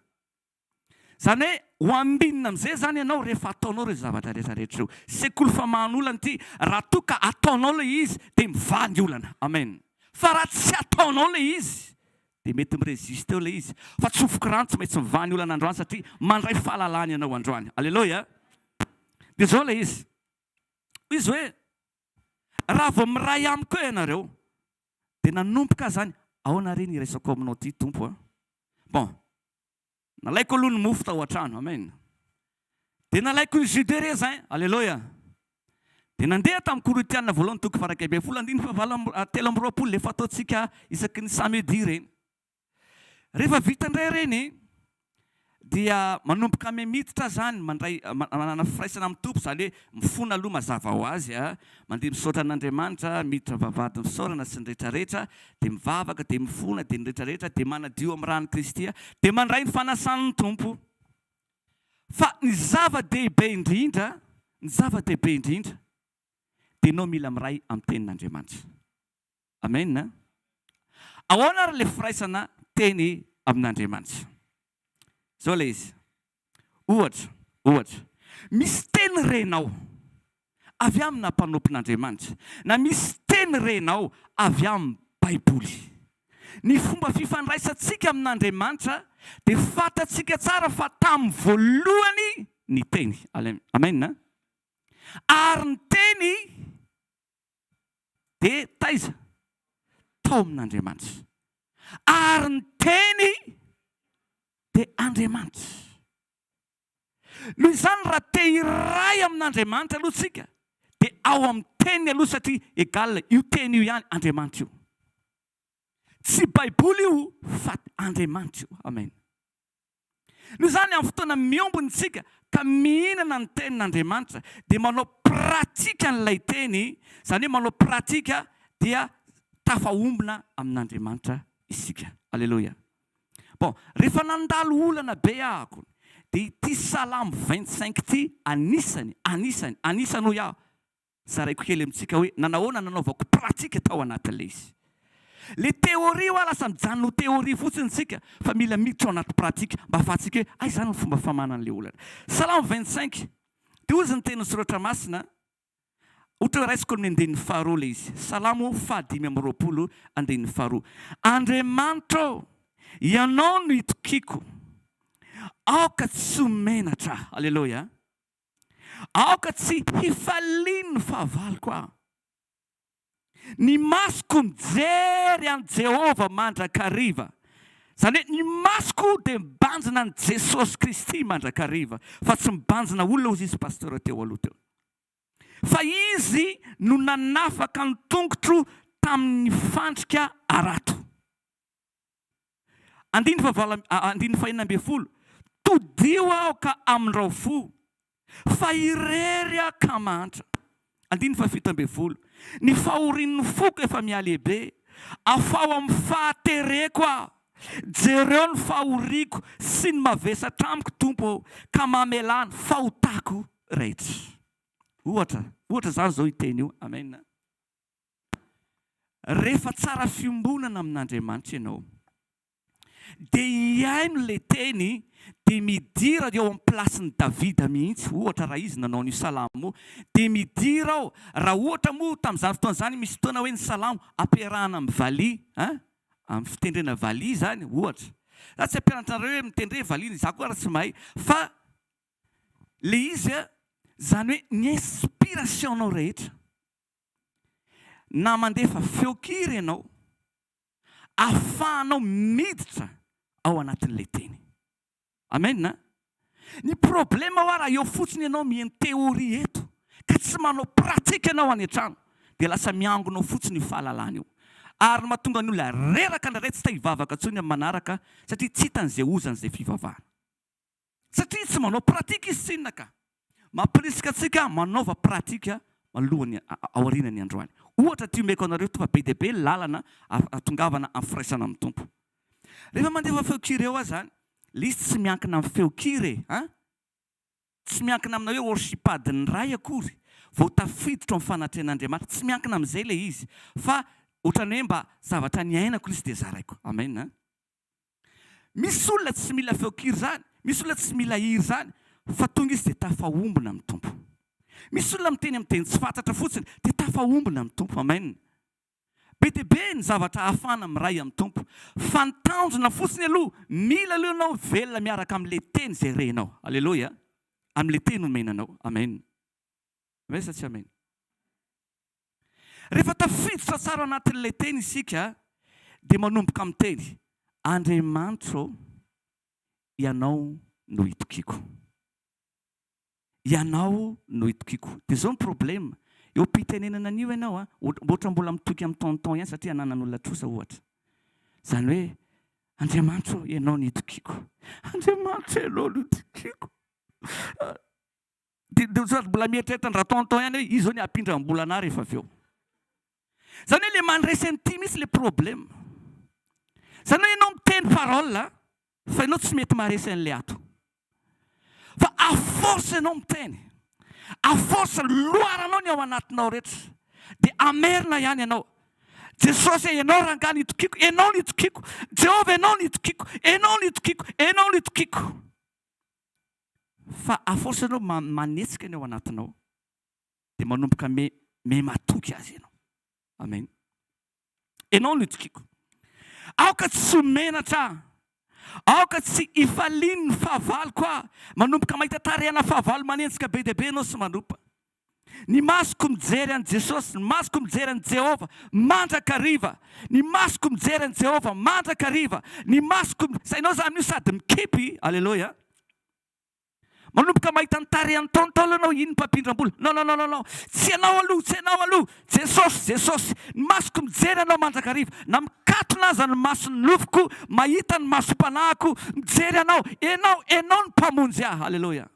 Izany hoe ho ambinina amin'izay izany ianao rehefa ataonao ireo zavatra rehetra rehetra ireo. Sekoly famahan'olana ity, raha toa ka ataonao ilay izy dia mivaha ny olana. Amen. Fa raha tsy ataonao ilay izy. Dia mety mi-resiste eo ilay izy. Fa tsofiko rano tsy maintsy mivaha ny olana androany satria mandray fahalalana ianao androany. Aleloia! Dia izao ilay izy. Hoy izy hoe, Raha vao miray amiko eo ianareo, dia nanomboka aho izany, ahoana re ny hiraisako aminao ity Tompo a? Bon, nalaiko aloha ny mofo tao an-trano, amen. Dia nalaiko ny jus de raisin, aleloia. Dia nandeha tamin'ny Korintiana voalohany toko faha-11 andininy fahavalo amby 23 ilay fataontsika isaky ny samedi ireny. Rehefa vita indray ireny dia manomboka miditra zany mandray manana firaisana amin'ny Tompo izany hoe mifona aloha mazava ho azy a, mandeha misaotra an'Andriamanitra, miditra vavahadin'ny fisaorana sy ny rehetrarehetra, dia mivavaka, dia mifona, dia ny rehetrarehetra, dia manadio amin'ny ran'i Kristy, dia mandray ny fanasan'ny Tompo. Fa ny zava-dehibe indrindra, ny zava-dehibe indrindra dia ianao mila miray amin'ny tenin'Andriamanitra. Amen. Ahoana ary ilay firaisana teny amin'Andriamanitra? Izao ilay izy. Ohatra, ohatra, misy teny renao avy amina mpanompon'Andriamanitra, na misy teny renao avy amin'ny Baiboly. Ny fomba fifandraisantsika amin'Andriamanitra dia fantatsika tsara fa tamin'ny voalohany ny teny. Amen. Ary ny teny Dia taiza? Tao amin'Andriamanitra. Ary ny Teny dia Andriamanitra. Noho izany raha te hiray amin'Andriamanitra aloha tsika dia ao amin'ny Teniny aloha satria égal io Teny io ihany Andriamanitra io. Tsy Baiboly io fa Andriamanitra io. Amen. Noho izany, amin'ny fotoana miombona isika ka mihinana ny Tenin'Andriamanitra, dia manao pratika an'ilay Teny, izany hoe manao pratika dia tafaombona amin'Andriamanitra isika. Aleloia. Bon, rehefa nandalo olana be ahako, dia ity Salamo 25 ity anisany, anisany, anisany hoy aho, Zaraiko kely amintsika hoe nanahoana nanaovako pratique tao anatin'ilay izy. Le théorie hoa lasa mijanona ho théorie fotsiny tsika fa mila miditra ao anaty pratique mba ahafahantsika hoe aiza zany ny fomba famahana an'ilay olana. Salamo 25, dia hozy ny tenin'ny soratra masina, ohatra hoe raisiko amin'ny andininy faharoa ilay izy, Salamo fahadimy amby 20 andininy faharoa, Andriamanitra ô, Ianao no itokiako, aoka tsy ho menatra aho. Aleloia. Aoka tsy hifalian'ny fahavaloko aho. Ny masoko mijery an'i Jehovah mandrakariva. Izany hoe ny masoko dia mibanjina an'i Jesosy Kristy mandrakariva, fa tsy mibanjina olona hozy izy pasteur teo aloha teo. Fa Izy no nanafaka ny tongotro tamin'ny fandrika harato. Andininy fahavalo andininy fahenina ambin'ny folo, Todiho aho ka amindrao fo, fa irery aho ka mahantra. Andininy fahafito ambin'ny folo, Ny fahorian'ny foko efa mihalehibe, afaho amin'ny fahatereko aho. Jereo ny fahoriako sy ny mavesatra amiko, Tompo ô, ka mamelà ny fahotako rehetra. Ohatra, ohatra izany izao io teny io. Amen. Rehefa tsara fiombonana amin'Andriamanitra ianao, dia hihaino ilay teny, dia midira eo amin'ny place-n'i Davida mihitsy, ohatra raha izy nanao an'io salamo io, dia midira ao, raha ohatra moa tamin'izany fotoana izany misy fotoana hoe ny salamo ampiarahana amin'ny valiha, an, amin'ny fitendrena valiha izany, ohatra. Za tsy hampianatra anareo hoe mitendre valiha, izaho koa ary tsy mahay, fa ilay izy an, izany hoe ny inspiration-nao rehetra, na mandefa feon-kira ianao ahafahanao miditra ao anatin'ilay teny. Amen a! Ny problème hoa raha eo fotsiny ianao miheno théorie eto ka tsy manao pratique ianao any an-trano dia lasa miangona ao fotsiny io fahalalana io. Ary ny mahatonga ny olona reraka indraindray tsy te hivavaka intsony amin'ny manaraka satria tsy hitany izay ozan'izay fivavahana. Satria tsy manao pratique izy tsinona ka. Mampirisika antsika manaova pratique alohan'ny aorianan'ny androany. Ohatra ity omeko anareo ity fa be dia be ny lalana ahatongavana amin'ny firaisana amin'ny Tompo. Rehefa mandefa feon-kira eo aho zany, le izy tsy miankina amin'ny feon-kira e, an! Tsy miankina amina hoe worship adiny iray akory vao tafiditra ao amin'ny fanatrehan'Andriamanitra, tsy miankina amin'izay le izy fa ohatran'ny hoe mba zavatra niainako le izy dia zaraiko. Amen an! Misy olona tsy mila feon-kira izany, misy olona tsy mila hira izany, fa tonga izy dia tafaombona amin'ny Tompo. Misy olona miteny amin'ny teny tsy fantatra fotsiny dia tafaombona amin'ny Tompo. Amen. Be dia be ny zavatra ahafahana miray amin'ny Tompo. Fa ny tanjona fotsiny aloha, mila aloha ianao velona miaraka amin'ilay teny izay renao. Aleloia. Amin'ilay teny omena anao. Amen. Amen sa tsy amen? Rehefa tafiditra tsara ao anatin'ilay teny isika dia manomboka miteny, Andriamanitro ô, Ianao no itokiako. Ianao no itokiako. Dia izao ny problème, eo am-pitenenana an'io ianao an, ohatra mbola mitoky amin'ny tonton ihany satria ananan'olona trosa ohatra. Izany hoe, Andriamanitro ô, Ianao no itokiako. Andriamanitro, Ianao no itokiako. Dia dia sady mbola mieritreritra an-dRatonton ihany hoe izy izao ny hampindram-bola anah rehefa avy eo. Izany hoe le mandresy an'ity mihitsy le problème. Izany hoe ianao miteny parole fa ianao tsy mety maharesy an'le ato. Fa à force ianao miteny, à force loaranao ny ao anatinao rehetra, dia hamerina ihany ianao. Jesosy e, ianao rangahy no itokiako, ianao no itokiako, Jehovah ianao no itokiako, ianao no itokiako, ianao no itokiako. Fa à force ianao manetsika ny ao anatinao dia manomboka me me matoky azy ianao. Amen. Ianao no itokiako. Aoka tsy ho menatra aho. Aoka tsy hifalian'ny fahavaloko aho. Manomboka mahita tarehana fahavalo manenjika be dia be ianao sy manopa. Ny masoko mijery an'i Jesosy, ny masoko mijery an'i Jehovah mandrakariva, ny masoko mijery an'i Jehovah mandrakariva, ny masoko, sainao za amin'io sady mikipy, aleloia. Manomboka mahita ny tarehan'ny taontaolo ianao, iny mpampindram-bola, non non non non non, tsy ianao aloha, tsy ianao aloha, Jesosy, Jesosy, ny masoko mijery anao mandrakariva, na mikatona aza ny mason'ny nofoko, mahita ny masom-panahiko, mijery anao, ianao, ianao no mpamonjy ahy, aleloia.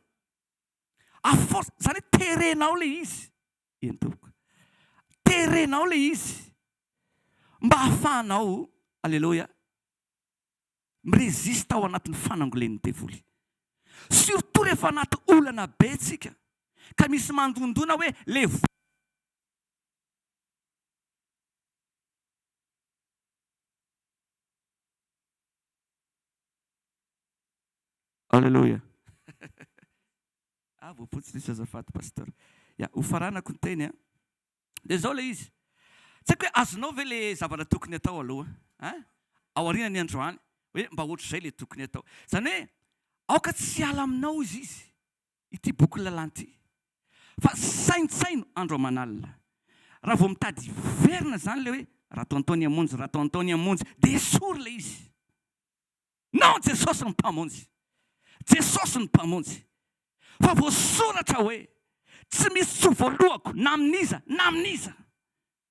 À force, zany hoe terenao le izy, eny tompoko, terenao le izy mba hahafahanao, aleloia, mi-resiste ao anatin'ny fanangolen'ny devoly. Surtout rehefa anaty olana be tsika ka misy mandondona hoe le Alléluia. Ah, voapotsy nisy azafady pasteur. Ya, ho faranako ny teny a. Dia izao ilay izy. Tsy haiko hoe azonao ve le zavatra tokony atao aloha, hein? Ao aoriana ny androany, hoe mba ohatr'izay le tokony atao. Izany hoe aoka tsy hiala aminao izy izy, ity bokin'ny lalàna ity. Fa saintsaino andro aman'alina. Raha vao mitady hiverina izany ilay hoe raha tonton ny hamonjy, raha tonton ny hamonjy, dia esory ilay izy. Non, Jesosy no Mpamonjy. Jesosy no Mpamonjy. Fa voasoratra hoe, Tsy misy tsy ho voalohako na amin'iza na amin'iza.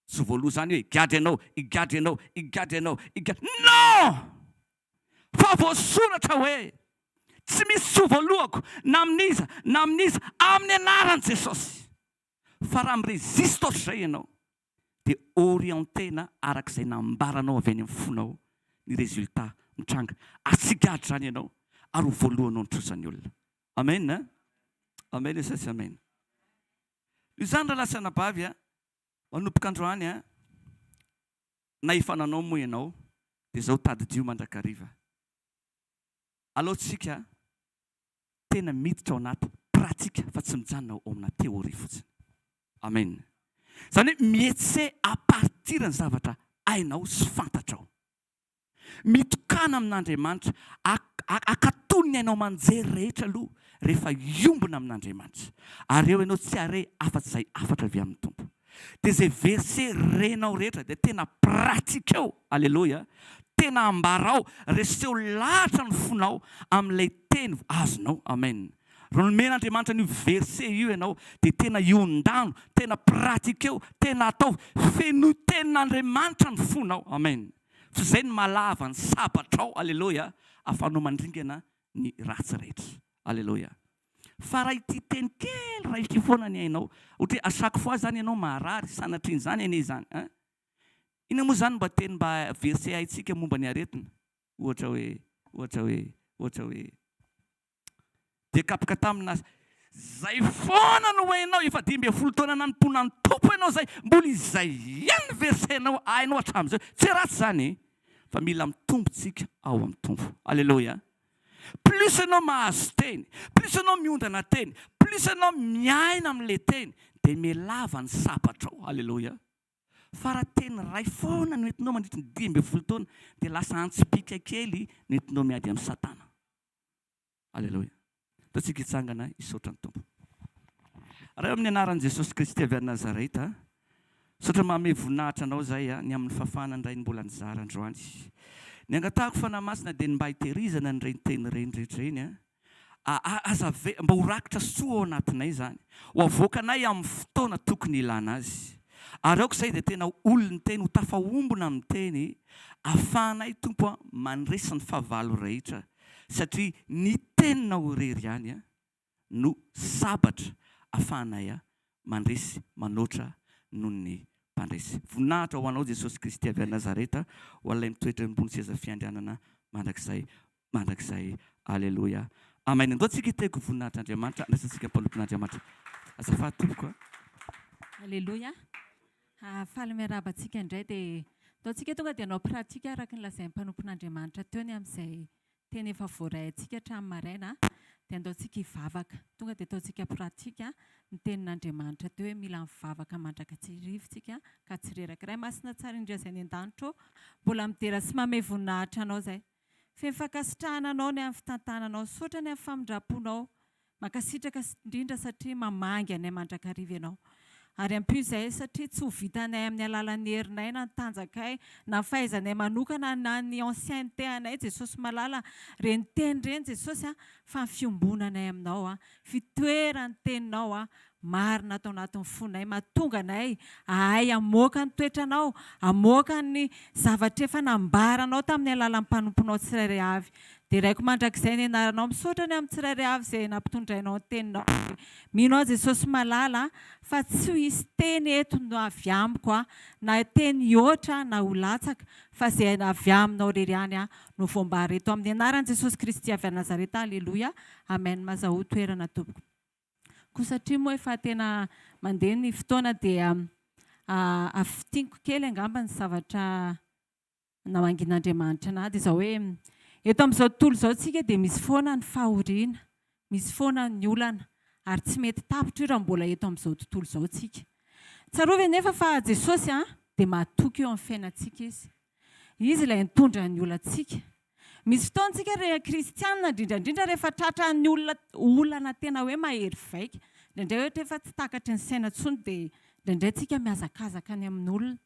Tsy ho voaloha izany hoe higadra ianao, higadra ianao, higadra ianao, higadra. Non! Fa voasoratra hoe, Tsy misy tsy ho voalohako na amin'iza na amin'iza amin'ny anaran'i Jesosy. Fa raha mi-resiste ohatr'izay ianao, dia orienter-na araka izay nambaranao avy any amin'ny fonao ny résultat mitranga. Ary tsy higadra izany ianao ary ho voalohanao ny trosan'ny olona. Amen a! Amen e sa tsy amen? Noho izany rahalahy sy anabavy a, manomboka androany a, na efa nanao moa ianao, dia izao tadidio mandrakariva. Alao tsika tena miditra ao anaty pratique fa tsy mijanona ao amina théorie fotsiny. Amen. Izany hoe mihetse à partir ny zavatra hainao sy fantatrao. Mitokàna amin'Andriamanitra, akatony ny hainao aman-jery rehetra aloha rehefa hiombona amin'Andriamanitra. Ary eo ianao tsy hare afa-tsy izay hafatra avy amin'ny Tompo. Dia izay verset renao rehetra dia tena pratiqueo, aleloia, tena ambarao, reseo lahatra ny fonao amin'ilay teny azonao, amen. Raha nomen'Andriamanitra an'io verset io ianao dia tena iondano, tena pratiqueo, tena ataovy, fenoy tenin'Andriamanitra ny fonao, amen. Fa izay no mahalava ny sabatrao, aleloia, ahafahanao mandringana ny ratsy rehetra, aleloia. Fa raha ity teny kely iray ity foana ny hainao, ohatra hoe à chaque fois zany ianao marary, sanatrian'izany anie izany an! Inona moa izany mba teny mba verset haintsika momba ny aretina? Ohatra hoe, ohatra hoe, ohatra hoe. Dia kapoka tamina zay foana no hainao, efa 15 taona nanompoana ny Tompo ianao zay, mbola izay ihany ny verset-nao hainao hatramin'izao. Tsy ratsy izany e! Fa mila mitombo tsika ao amin'ny Tompo. Aleloia! Plus ianao mahazo teny, plus ianao miondana teny, plus ianao miaina amin'ilay teny, dia mihalava ny sabatrao. Aleloia! Fa raha teny iray foana no entinao mandritry ny 15 taona dia lasa antsipìka kely no entinao miady amin'i Satana. Aleloia. Ataontsika hitsangana hisaotra ny Tompo. Ray amin'ny anaran'i Jesosy Kristy avy any Nazareta, misaotra manome voninahitra Anao izahay ny amin'ny fahafahana indray ny mbola nizara androany. Ny angatahako Fanahy Masina dia ny mba hitehirizana an'ireny teny ireny rehetra ireny Aza ave, mba ho rakitra soa ao anatinay izany, ho avoakanay amin'ny fotoana tokony hilana azy. Ary aoka izay dia tena ho olon'ny teny, ho tafahombona amin'ny teny, ahafahanay, Tompo a, mandresy ny fahavalo rehetra, satria ny teninao irery ihany no sabatra ahafahanay mandresy manoatra noho ny mpandresy. Voninahitra ho Anao Jesosy Kristy avy any Nazareta, ho an'Ilay mitoetra eo ambony seza fiandrianana mandrakizay mandrakizay. Aleloia. Amen. Andao tsika hitehiko voninahitra Andriamanitra, andraisantsika mpanompon'Andriamanitra. Azafady tompoko a. Aleloia. Faly miarahaba antsika indray dia ndao tsika tonga dia hanao pratique araka ny lazain'ny mpanompon'Andriamanitra teo ny amin'izay teny efa voaray antsika hatramin'ny maraina dia andao tsika hivavaka. Tonga dia ataontsika pratique ny tenin'Andriamanitra teo hoe mila mivavaka mandrakariva tsika ka tsy reraka. Ray masina tsara indrindra izay any an-danitra ô, mbola midera sy mamehy voninahitra anao izay. Feno fankasitrahana anao ny amin'ny fitantananao. Misaotra ny amin'ny famindram-ponao. Mankasitraka indrindra satria mamangy anay mandrakariva ianao. Ary ampio izahay satria tsy ho vitanay amin'ny alalan'ny herinay na ny tanjakay na ny fahaizanay manokana na ny ancienneté anay Jesosy malala ireny teny ireny Jesosy a fa ny fiombonanay aminao a fitoeran'ny teninao a marina ato anatin'ny fonay, mahatonga anay hahay hamoaka ny toetranao, hamoaka ny zavatra efa nambaranao tamin'ny alalan'ny mpanomponao tsirairay avy. Deraiko mandrakizay ny anaranao, misaotra ny amin'ny tsirairay avy izay nampitondrainao ny teninao. Mino aho Jesosy malala fa tsy ho hisy teny eto no avy amiko na teny hihoatra na ho latsaka fa izay avy aminao irery ihany no voambara eto amin'ny anaran'i Jesosy Kristy avy any Nazareta, Aleloia, Amen, Mazahoa toerana tompoko. Koa satria moa efa tena mandeha ny fotoana dia afintiniko kely angamba ny zavatra namangian'Andriamanitra anah dia izao hoe eto amin'izao tontolo izao tsika dia misy foana ny fahoriana, misy foana ny olana ary tsy mety tapitra io raha mbola eto amin'izao tontolo izao tsika. Tsarovy anefa fa Jesosy dia matoky eo amin'ny fiainantsika Izy. Izy ilay nitondra ny olantsika. Misy fotoana tsika ry kristianina indrindra indrindra rehefa tratran'ny olona olana tena hoe mahery vaika, indraindray ohatra efa tsy takatry ny saina intsony dia indraindray tsika mihazakazaka any amin'olona.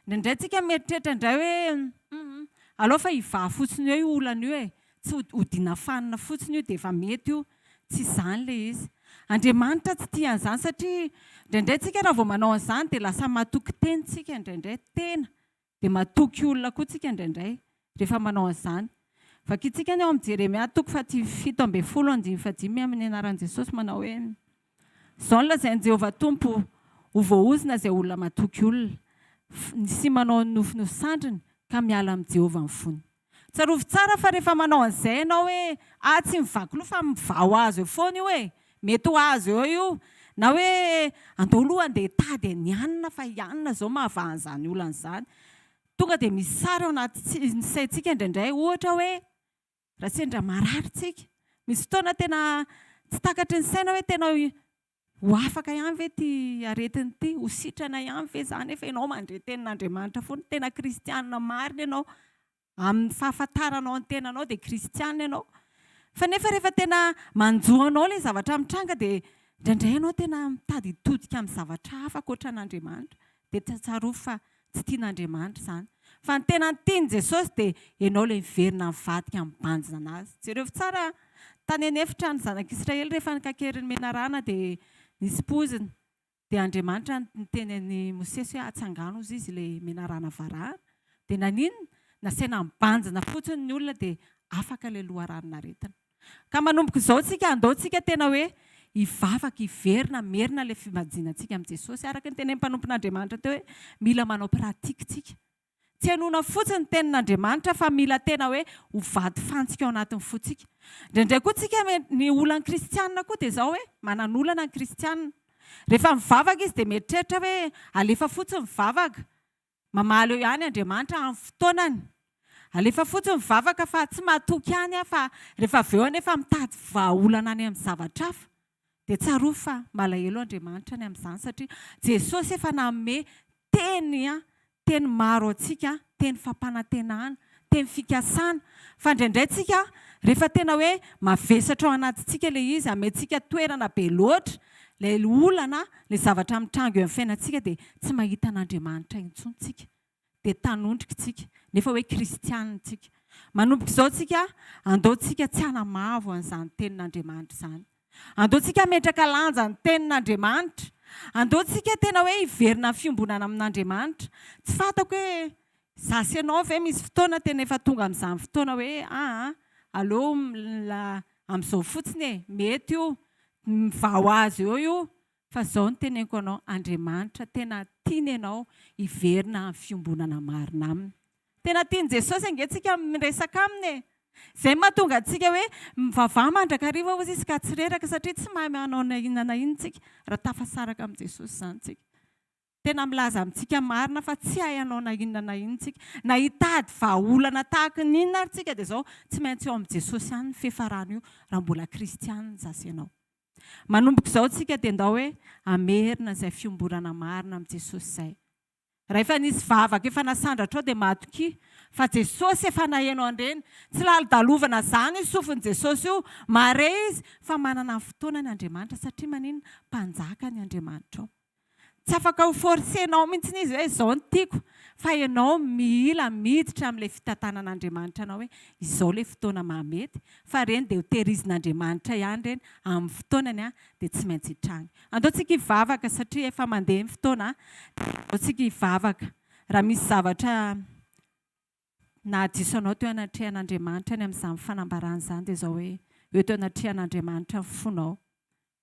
Indraindray tsika mieritreritra indray hoe hum aleo fa hivaha fotsiny eo io olana io e, tsy hodiana fanina fotsiny io dia efa mety io. Tsy izany ilay izy. Andriamanitra tsy tia an'izany satria indraindray tsika raha vao manao an'izany dia lasa matoky teny tsika indraindray, tena. Dia matoky olona koa tsika indraindray rehefa manao an'izany. Vakintsika ny ao amin'ny Jeremia toko faha 17 andininy fahadimy amin'ny anaran'i Jesosy manao hoe, Izao no lazain'i Jehovah Tompo, Ho voaozona izay olona matoky olona, sy manao ny nofiny ho sandriny, ka miala amin'i Jehovah ny fony. Tsarovy tsara fa rehefa manao an'izay ianao hoe ah tsy mivaky loha fa mivaha ho azy eo foana io e! Mety ho azo eo io. Na hoe andao aloha andeha hitady an'i anona fa i anona izao mahavaha an'izany olana izany. Tonga dia misy sary ao anaty ny saintsika indraindray. Ohatra hoe raha sendra marary tsika. Misy fotoana tena tsy takatry ny saina hoe tena Ho afaka ihany ve ity aretina ity? Ho sitrana ihany ve za nefa ianao mandre tenin'Andriamanitra foana? Tena kristianina marina ianao, amin'ny fahafantaranao ny tenanao dia kristianina ianao. Fa nefa rehefa tena manjo anao ilay zavatra mitranga dia indraindray ianao tena mitady hitodika amin'ny zavatra hafa ankoatra an'Andriamanitra. Dia tsarovy fa tsy tian'Andriamanitra izany. Fa ny tena tian'i Jesosy dia ianao ilay miverina mivadika mibanjina an'Azy. Jereo tsara tany an'efitra ny zanak'Israely rehefa nikakerin'ny menarana dia nisy poizina. Dia Andriamanitra niteny an'i Mosesy hoe atsangano hozy izy ilay menarana varahana. Dia naninona? Nasaina nibanjina fotsiny ny olona dia afaka ilay loharanon'aretina. Ka manomboka izao tsika, andao tsika tena hoe hivavaka, hiverina, hamerina ilay fibanjinantsika amin'i Jesosy. Araka ny tenenin'ny mpanompon'Andriamanitra teo hoe mila manao pratique tsika. Tsy henoina fotsiny ny tenin'Andriamanitra fa mila tena hoe ho vady fantsika ao anatin'ny fontsika. Indraindray koa tsika, ny olan'ny kristianina koa dia izao hoe manan'olana ny kristianina. Rehefa mivavaka izy dia mieritreritra hoe alefa fotsiny ny vavaka. Mamaly eo ihany Andriamanitra amin'ny fotoanany. Alefa fotsiny ny vavaka fa tsy matoky ihany aho fa rehefa avy eo anefa mitady vahaolana any amin'ny zavatra hafa dia tsarovy fa malahelo Andriamanitra ny amin'izany satria Jesosy efa nanome Teny an, teny maro antsika, teny fampanantenana, teny fikasana, fa indraindray tsika rehefa tena hoe mavesatra ao anatintsika ilay izy, amentsika toerana be loatra ilay olana, ilay zavatra mitranga eo amin'ny fiainantsika dia tsy mahita an'Andriamanitra intsony tsika, dia tanondrika tsika, nefa hoe kristianina tsika. Manomboka izao tsika, andao tsika tsy hanamavo an'izany tenin'Andriamanitra izany. Andao tsika hametraka lanja ny tenin'Andriamanitra. Andao tsika tena hoe hiverina amin'ny fiombonana amin'Andriamanitra. Tsy fantako hoe za sy ianao ve misy fotoana tena efa tonga amin'izany fotoana hoe aa aleo amin'izao fotsiny e, mety io, mivaha ho azy eo io. Fa izao no teneniko anao, Andriamanitra tena tiany ianao hiverina amin'ny fiombonana marina Aminy. Tena tian'i Jesosy ange tsika miresaka Aminy e! Izay no mahatonga antsika hoe mivavaha mandrakariva hozy izy ka tsy reraka satria tsy mahay manao na inona na inona tsika raha tafasaraka amin'i Jesosy izany tsika. Tena milaza amintsika marina fa tsy hay hanao na inona na inona tsika. Na hitady vahaolana tahaka ny inona ary tsika dia izao tsy maintsy eo amin'i Jesosy ihany ny fiafarana io raha mbola kristianina zasy ianao. Manomboka izao tsika dia ndao hoe hamerina izay fiomborana marina amin'i Jesosy izay. Raha efa nisy vavaka efa nasandratrao dia matokia fa Jesosy efa naheno an'ireny. Tsy lalodalovana izany io sofin'i Jesosy io. Mahare Izy fa manana ny fotoanany Andriamanitra satria maninona? Mpanjaka ny Andriamanitrao. Tsy afaka ho forcer-nao mihitsy izy hoe izao no tiako fa ianao mila miditra amin'ilay fitantanan'Andriamanitra anao hoe izao ilay fotoana mahamety fa ireny dia ho tehirizin'Andriamanitra ihany ireny amin'ny fotoanany dia tsy maintsy hitranga. Andao tsika hivavaka satria efa mandeha ny fotoana dia andao tsika hivavaka raha misy zavatra nahadiso anao teo anatrehan'Andriamanitra ny amin'izany fanambarana izany dia izao hoe eo teo anatrehan'Andriamanitra ny fonao.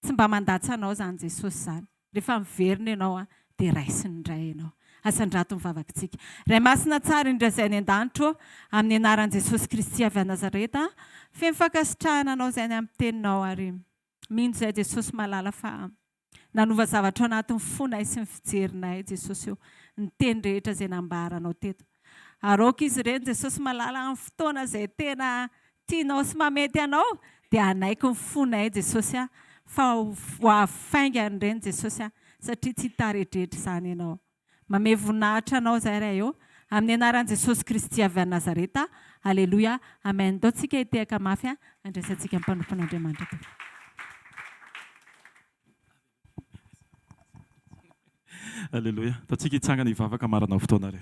Tsy mba mandatsa anao izany Jesosy izany. Rehefa miverina ianao dia raisiny indray ianao. Asandrato ny vavakitsika. Ray Masina tsara indrindra izay any an-danitra ô, amin'ny anaran'i Jesosy Kristy avy any Nazareta, feno fankasitrahana anao izay any amin'ny teninao ary mino izay Jesosy malala fa nanova zavatra ao anatin'ny fonay sy ny fijerinay Jesosy ô, ny teny rehetra izay nambaranao teto. Ary aoka izy ireny Jesosy malala amin'ny fotoana izay tena tianao sy mamety anao dia hanaiky ny fonay Jesosy a fa ho avy faingana ireny Jesosy a satria tsy hitaredretra izany ianao. Mamehy voninahitra anao izahay Ray ô amin'ny anaran'i Jesosy Kristy avy any Nazareta Aleloia Amen Ndao tsika hitehaka mafy a handraisantsika ny mpanompon'Andriamanitra teo. Aleloia. Ataontsika hitsangana hivavaka marina fotoana re.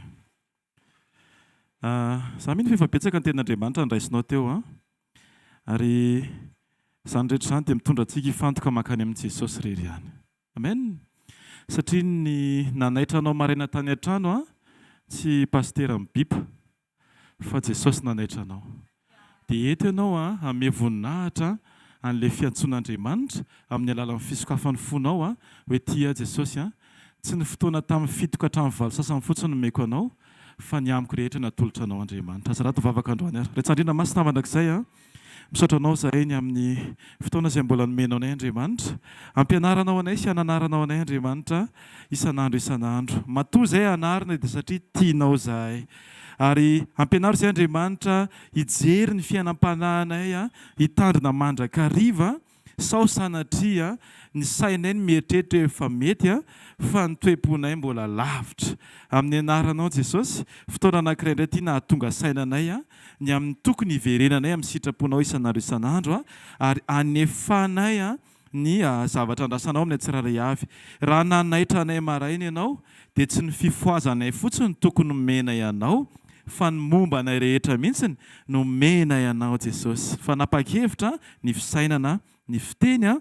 Za mino fa efa betsaka ny tenin'Andriamanitra niraisinao teo an. Ary izany rehetra izany dia mitondra antsika hifantoka mankany amin'i Jesosy irery ihany. Amen. Satria ny nanaitra anao maraina tany an-trano an, tsy pasitera mibipa. Fa Jesosy nanaitra anao. Dia eto ianao an, hanome voninahitra an'ilay fiantsoan'Andriamanitra amin'ny alalan'ny fisokafan'ny fonao an, hoe tia ahy Jesosy an. Tsy ny fotoana tamin'ny fito ka hatramin'ny valo sasany fotsiny no omeko anao, fa ny amiko rehetra natolotra anao Andriamanitra. Aza raty vavaka androany ary. Ray Tsandriana Masina mandrakizay an. Misaotra Anao izahay ny amin'ny fotoana izay mbola nomenao anay Andriamanitra. Ampianaranao anay sy ananaranao anay Andriamanitra isan'andro isan'andro. Matoa izay anarina dia satria tianao izahay. Ary ampianaro izahay Andriamanitra hijery ny fiainam-panahinay, hitandrina mandrakariva Sao sanatria ny sainay no mieritreritra hoe efa mety fa ny toe-ponay mbola lavitra. Amin'ny anaranao Jesosy, fotoana anankiray indray ity nahatonga saina anay ny amin'ny tokony hiverenanay amin'ny sitraponao isan'andro isan'andro ary hanefanay ny zavatra andrasanao aminay tsirairay avy. Raha nanaitra anay maraina ianao dia tsy ny fifohazanay fotsiny no tokony homenay anao fa ny momba anay rehetra mihitsy no omenay anao Jesosy. Fanapa-kevitra ny fisainana, ny fiteny,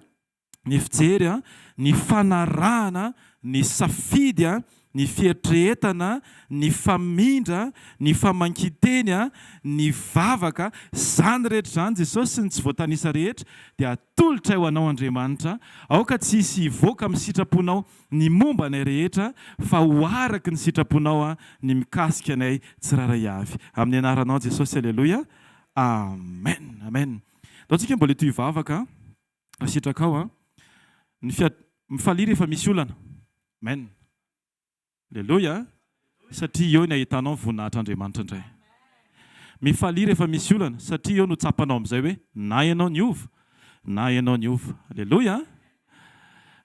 ny fijery, ny fanarahana, ny safidy, ny fieritreretana, ny famindra, ny famankian-teny, ny vavaka, izany rehetra izany Jesosy sy ny tsy voatanisa rehetra dia atolotray ho anao Andriamanitra, aoka tsy hisy hivoaka amin'ny sitraponao ny momba anay rehetra fa ho araka ny sitraponao ny mikasika anay tsirairay avy. Amin'ny anaranao Jesosy Aleloia. Amen. Amen. Ndao tsika mbola hitohy hivavaka raha sitrakao an. Ny fia mifalia rehefa misy olana. Amen. Aleloia. Satria eo ny ahitanao ny voninahitr'Andriamanitra indray. Mifalia rehefa misy olana satria eo no tsapanao amin'izay hoe na ianao niova na ianao niova. Aleloia.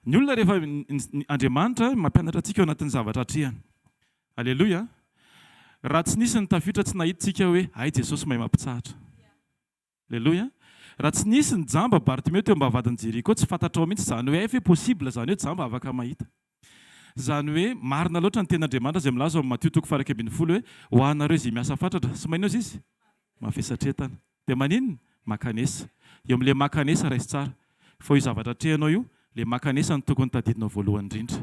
Ny olona rehefa Andriamanitra mampianatra antsika ao anatin'ny zavatra atrehany. Aleloia! Raha tsy nisy ny tafiotra tsy nahita tsika hoe hay Jesosy mahay mampitsahatra. Aleloia! Raha tsy nisy ny jamba Bartimeo teo ambavahadin'i Jeriko tsy fantatrao mihitsy izany hoe hay ve possible izany hoe jamba afaka mahita. Izany hoe marina loatra ny tenin'Andriamanitra izay milaza ao amin'ny Matio toko faha 11 hoe ho anareo izay miasa fatratra sy maninona izy? Mavesatretana. Dia maninona? Makanesa. Eo amin'ilay makanesa raiso tsara. Fa io zavatra atrehanao io, ilay makanesa no tokony tadidinao voalohany indrindra.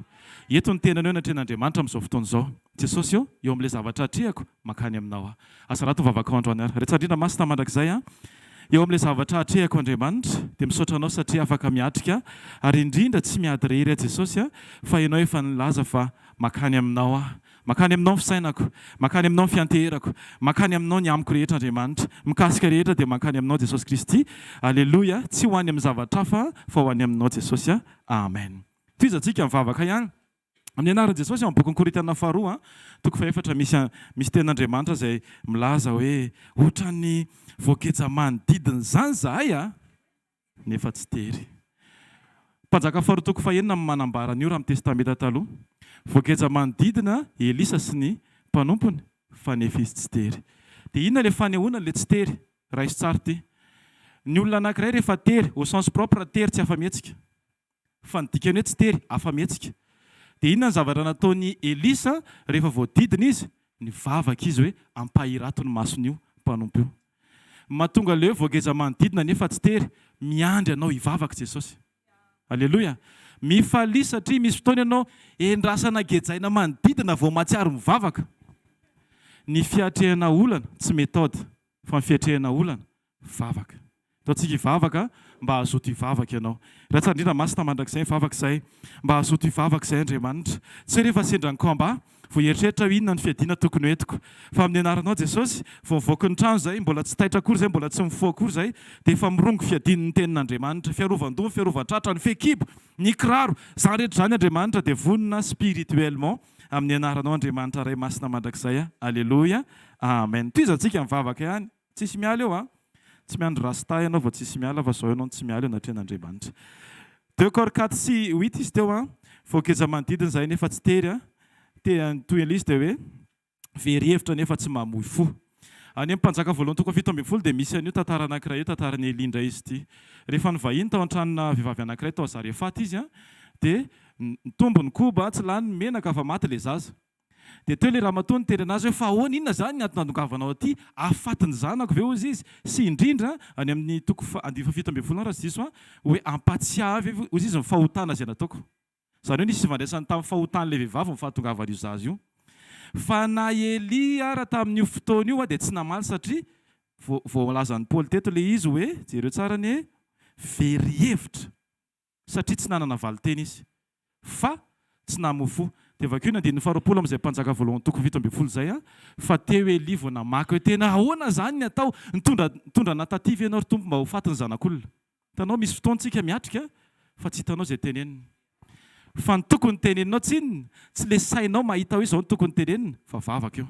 Eto ny tenanao eo anatrehan'Andriamanitra amin'izao fotoana izao. Jesosy ô, eo amin'ilay zavatra atrehako, mankany aminao aho. Asa raha vavakao androany ary. Ray tsara indrindra Masina mandrakizay an. Eo amin'ilay zavatra atrehako Andriamanitra, dia misaotra Anao satria afaka miatrika, ary indrindra tsy miady irery aho Jesosy a, fa Ianao efa nilaza fa mankany aminao aho. Mankany aminao ny fisainako, mankany aminao ny fianteherako, mankany aminao ny amiko rehetra Andriamanitra. Mikasika rehetra dia mankany aminao Jesosy Kristy. Aleloia, tsy ho any amin'ny zavatra hafa fa ho any aminao Jesosy a. Amen. Tohizantsika mivavaka ihany. Amin'ny anaran'i Jesosy ao amin'ny bokin'ny Korintiana faharoa, toko fahefatra misy misy tenin'Andriamanitra izay milaza hoe ohatran'ny voageja manodidina izany izahay a. nefa tsy tery. Mpanjaka faharoa toko fahenina no manambara an'io raha amin'ny Testamenta Taloha. Voageja manodidina i Elisa sy ny mpanompony fa nefa izy tsy tery. Dia inona ilay fanehoana an'ilay tsy tery? Raiso tsara ity. Ny olona anankiray rehefa tery, au sens propre tery tsy afa-mihetsika. Fa ny dikany hoe tsy tery, afa-mihetsika. Dia inona ny zavatra nataon'i Elisa rehefa voadidina izy? Nivavaka izy hoe ampahirato ny mason'io mpanompo io. Mahatonga ilay hoe voageja manodidina nefa tsy tery, miandry anao hivavaka Jesosy. Aleloia! Mifalia satria misy fotoana ianao endrasana gejaina manodidina vao mahatsiaro mivavaka. Ny fiatrehana olana tsy méthode fa ny fiatrehana olana vavaka. Ataontsika hivavaka mba hazoto hivavaka ianao. Ray tsara indrindra Masina mandrakizay mivavaka izahay mba hazoto hivavaka izahay Andriamanitra. Tsy hoe rehefa sendra ny combat vao hieritreritra hoe inona ny fiadiana tokony ho entiko. Fa amin'ny anaranao Jesosy, vao mivoaka ny trano izahay, mbola tsy taitra akory izahay, mbola tsy mifoha akory izahay, dia efa mirongo fiadian'ny tenin'Andriamanitra. Fiarovan-doha, ny fiarovan-tratra, ny fehikibo, ny kiraro. Izany rehetra izany Andriamanitra dia vonona spirituellement amin'ny anaranao Andriamanitra Ray Masina mandrakizay. Aleloia. Amen. Tohizantsika mivavaka ihany. Tsisy miala eo an! Tsy miandry rasta ianao vao tsisy miala fa zao ianao no tsy miala eo anatrehan'Andriamanitra. Deux cor quatre sy huit izy teo an! Voageja manodidina izahay nefa tsy tery an! Te toy an'ilay izy dia hoe very hevitra nefa tsy mamoy fo. Any amin'ny Mpanjaka voalohany toko 17 dia misy an'io tantara anankiray io, tantaran'i Elia indray izy ity. Rehefa nivahiny tao an-tranona vehivavy anankiray tao Zarefata izy an, dia nitombo ny koba, tsy lany ny menaka fa maty ilay zaza. Dia teo ilay ramatoa niteny anazy hoe fa ahoana, inona izany ny antony nandongavanao aty, hahafaty ny zanako ve hozy izy, sy indrindra any amin'ny toko faha, andininy faha 17 any raha tsy diso aho, hoe ampatsiahy ve hozy izy ny fahotana izay nataoko. Izany hoe nisy fifandraisany tamin'ny fahotan'ilay vehivavy ny fahatongavan'io zaza io. Fa na Elia ara tamin'io fotoana io dia tsy namaly satria vo, voalazan'i Paoly teto ilay izy hoe, jereo tsara anie, very hevitra. satria tsy nanana valin-teny izy, fa tsy namoa fo. Dia vakio ny andininy faharoapolo amin'izay Mpanjaka voalohany toko 17 izay, fa teo Elia vao namaky hoe, Tena ahoana izany ny atao? Nitondra, nitondra anà taty ve ianao, ry Tompo, mba ho faty ny zanak'olona? Hitanao, misy fotoana isika miatrika, fa tsy hitanao izay tenenina. Fa ny tokony teneninao tsinona, tsy ilay sainao mahita hoe izao no tokony tenenina, fa vavaka io.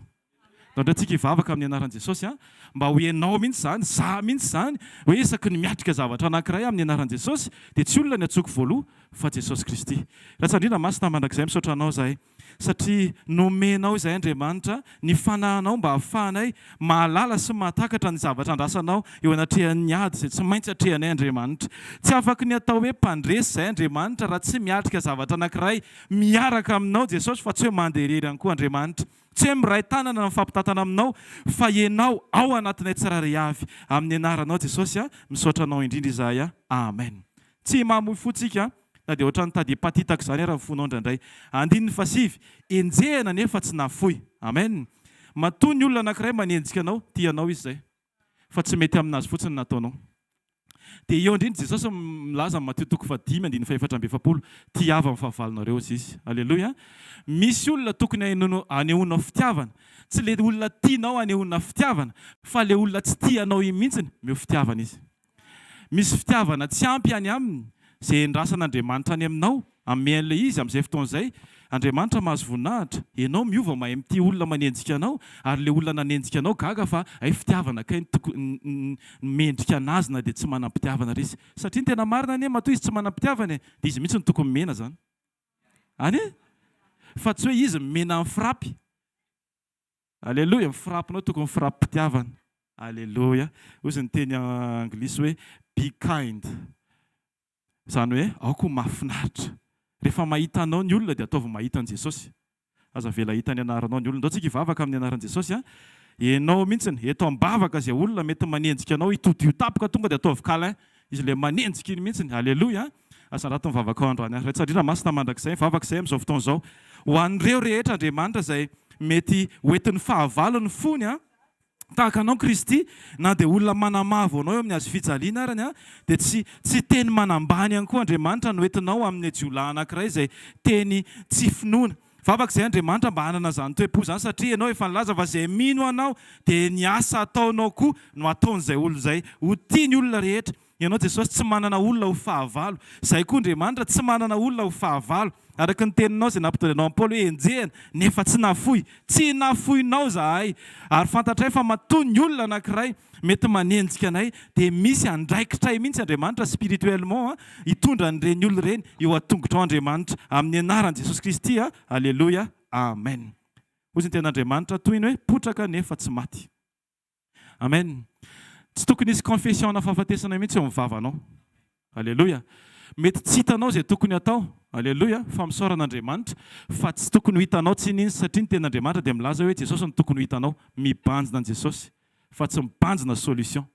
Ndao ndray tsika hivavaka amin'ny anaran'i Jesosy an! Mba ho ianao mihitsy izany, za mihitsy izany, hoe isaky ny miatrika zavatra anankiray amin'ny anaran'i Jesosy dia tsy olona ny antsoiko voaloha fa Jesosy Kristy. Ratsandriana Masina mandrakizay misaotra Anao izahay satria nomenao izahay Andriamanitra ny fanahinao mba hahafahanay mahalala sy mahatakatra ny zavatra andrasanao eo anatrehan'ny ady izay tsy maintsy atrehanay Andriamanitra. Tsy afaky ny atao hoe mpandresy izahay Andriamanitra raha tsy miatrika zavatra anankiray miaraka aminao Jesosy fa tsy hoe mandeha irery ihany koa Andriamanitra. Tsy hoe miray tanana na mifampitantana aminao fa ianao ao anatinay tsirairay avy. Amin'ny anaranao Jesosy a, misaotra anao indrindra izahay a. Amen. Tsy mamoy fo tsika na dia ohatran'ny tady hepatitaka izany ara ny fonao indraindray. Andininy fahasivy, enjehina nefa tsy nafoy. Amen. Matoa ny olona anankiray manenjika anao, tia anao izy izay. Fa tsy mety aminazy fotsiny ny nataonao. Dia eo indrindra Jesosy milaza amin'ny Matio toko fahadimy andininy faha-44, Tiava ny fahavalonareo hozy Izy. Aleloia. Misy olona tokony hanehoanao fitiavana. Tsy ilay olona tianao hanehoana fitiavana, fa ilay olona tsy tia anao iny mihitsiny, omeo fitiavana izy. Misy fitiavana tsy ampy any aminy, izay endrasan'Andriamanitra any aminao, Hanome an'ilay izy amin'izay fotoana izay. Andriamanitra mahazo voninahitra. Ianao miova mahay mitia olona manenjika anao ary ilay olona nanenjika anao gaga fa hay fitiavana kay no mendrika anazy na dia tsy manam-pitiavana ary izy. Satria ny tena marina anie matoa izy tsy manam-pitiavana e, dia izy mihitsy no tokony mena zany. Any e? Fa tsy hoe izy mena amin'ny frapy. Aleloia! Ny frappe-nao tokony frappe-pitiavana. Aleloia! Hozy ny teny anglisy hoe be kind. Izany hoe aoka ho mahafinaritra. Rehefa mahita anao ny olona dia ataovy mahita an'i Jesosy. Aza avela hahita ny anaranao ny olona. Ndao tsika hivavaka amin'ny anaran'i Jesosy a. Enao mihitsiny, eto am-bavaka izay olona mety manenjika anao hitodio tapoka tonga dia ataovy câlin. Izy ilay manenjika iny mihitsiny. Aleloia. Asandrato ny vavakao androany ary. Ray tsarindrina masina mandrakizay, mivavaka izay amin'izao fotoana izao. Ho an'ireo rehetra Andriamanitra izay mety ho entin'ny fahavalo ny fony a. Tahaka anao Kristy, na dia olona manamavo anao eo amin'ny hazofijaliana arany a, dia tsy tsy teny manambany ihany koa Andriamanitra no entinao amin'ny jiolahy anankiray izay teny tsy finoana. Vavaka izay Andriamanitra mba hanana izany toe-po izany satria ianao efa nilaza fa izay mino anao dia ny asa ataonao koa no ataon'izay olona izay. Ho tia ny olona rehetra. Ianao Jesosy tsy manana olona ho fahavalo. Izahay koa Andriamanitra tsy manana olona ho fahavalo. Araka ny teninao izay nampitondranao an'i Paoly hoe enjehina nefa tsy nafoy. Tsy nafoinao izahay. Ary fantatray fa matoa ny olona anankiray mety manenjika anay dia misy andraikitray mihitsy Andriamanitra spirituellement hitondra an'ireny olona ireny eo an-tongotrao Andriamanitra. Amin'ny anaran'i Jesosy Kristy. Aleloia. Amen. Hoy ny tenin'Andriamanitra toy ny hoe potraka nefa tsy maty. Amen. Tsy tokony hisy confession-na fahafatesana mihitsy eo amin'ny vavanao. Aleloia. Mety tsy hitanao izay tokony hatao. Aleloia. Fa misaora an'Andriamanitra fa tsy tokony ho hitanao tsinona izy satria ny tenin'Andriamanitra dia milaza hoe Jesosy no tokony ho hitanao. Mibanjina an'i Jesosy fa tsy mibanjina solution.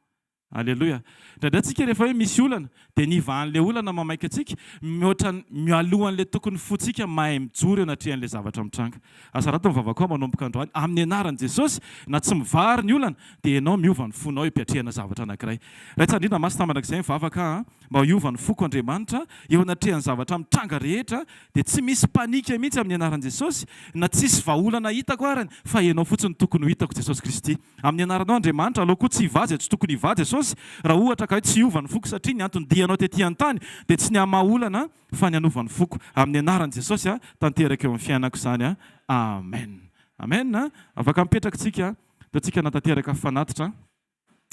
Aleloia. Indraindray tsika rehefa hoe misy olana dia ny hivahan'ilay olana mamaika antsika mihoatra ny mialohan'ilay tokony fontsika mahay mijoro eo anatrehan'ilay zavatra mitranga. Asa rato ny vavakao manomboka androany amin'ny anaran'i Jesosy na tsy mivaha ary ny olana dia ianao miova ny fonao eo am-piatrehana zavatra anankiray. Ray tsandriana masina mandrakizay mivavaka aho mba hiova ny foko Andriamanitra eo anatrehan'ny zavatra mitranga rehetra dia tsy misy panique mihitsy amin'ny anaran'i Jesosy na tsisy vahaolana hitako arany fa ianao fotsiny tokony ho hitako Jesosy Kristy. Amin'ny anaranao Andriamanitra, aleo koa tsy hivaha izay tsy tokony hivaha Jesosy, raha ohatra ka hoe tsy hiova ny foko satria ny antony dianao tety an-tany dia tsy ny hamaha olana fa ny hanova ny foko. Amin'ny anaran'i Jesosy a, tanteraka eo amin'ny fiainako izany a. Amen. Amen a. Afaka mipetraka tsika, ataontsika hanatanteraka fanatitra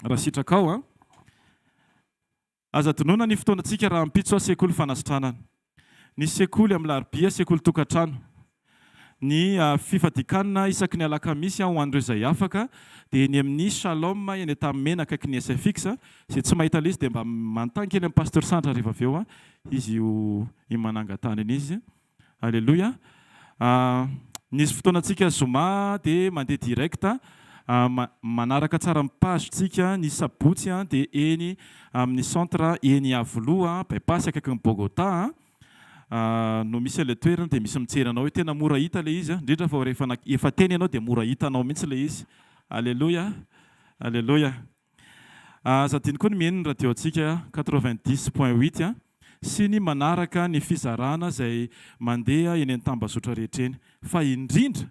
raha sitrakao a. Aza adinoina ny fotoanantsika rahampitso sekoly fanasitranana. Ny sekoly amin'ny larobia sekoly tokantrano. Ny fifadikanina isaky ny alakamisy ho an'ireo izay afaka dia eny amin'ny Shalom eny Antanimena akaiky ny SFX. Izay tsy mahita ilay izy dia mba manontany kely amin'i Pasteur Sandra rehefa avy eo izy io manangan-tanana izy. Aleloia. Nisy fotoana tsika zoma dia mandeha direct manaraka tsara ny page tsika ny sabotsy dia eny amin'ny centre eny Iavoloha bypass akaikin'ny Bogota no misy an'ilay toerana dia misy mijery anao eo tena mora hita ilay izy indrindra fa rehefa efa teny ianao dia mora hitanao mihitsy ilay izy. Aleloia. Aleloia. Aza adino koa ny mihaino ny radio-ntsika 90.8 sy ny manaraka ny fizarana izay mandeha eny an-tambazotra rehetra eny. Fa indrindra,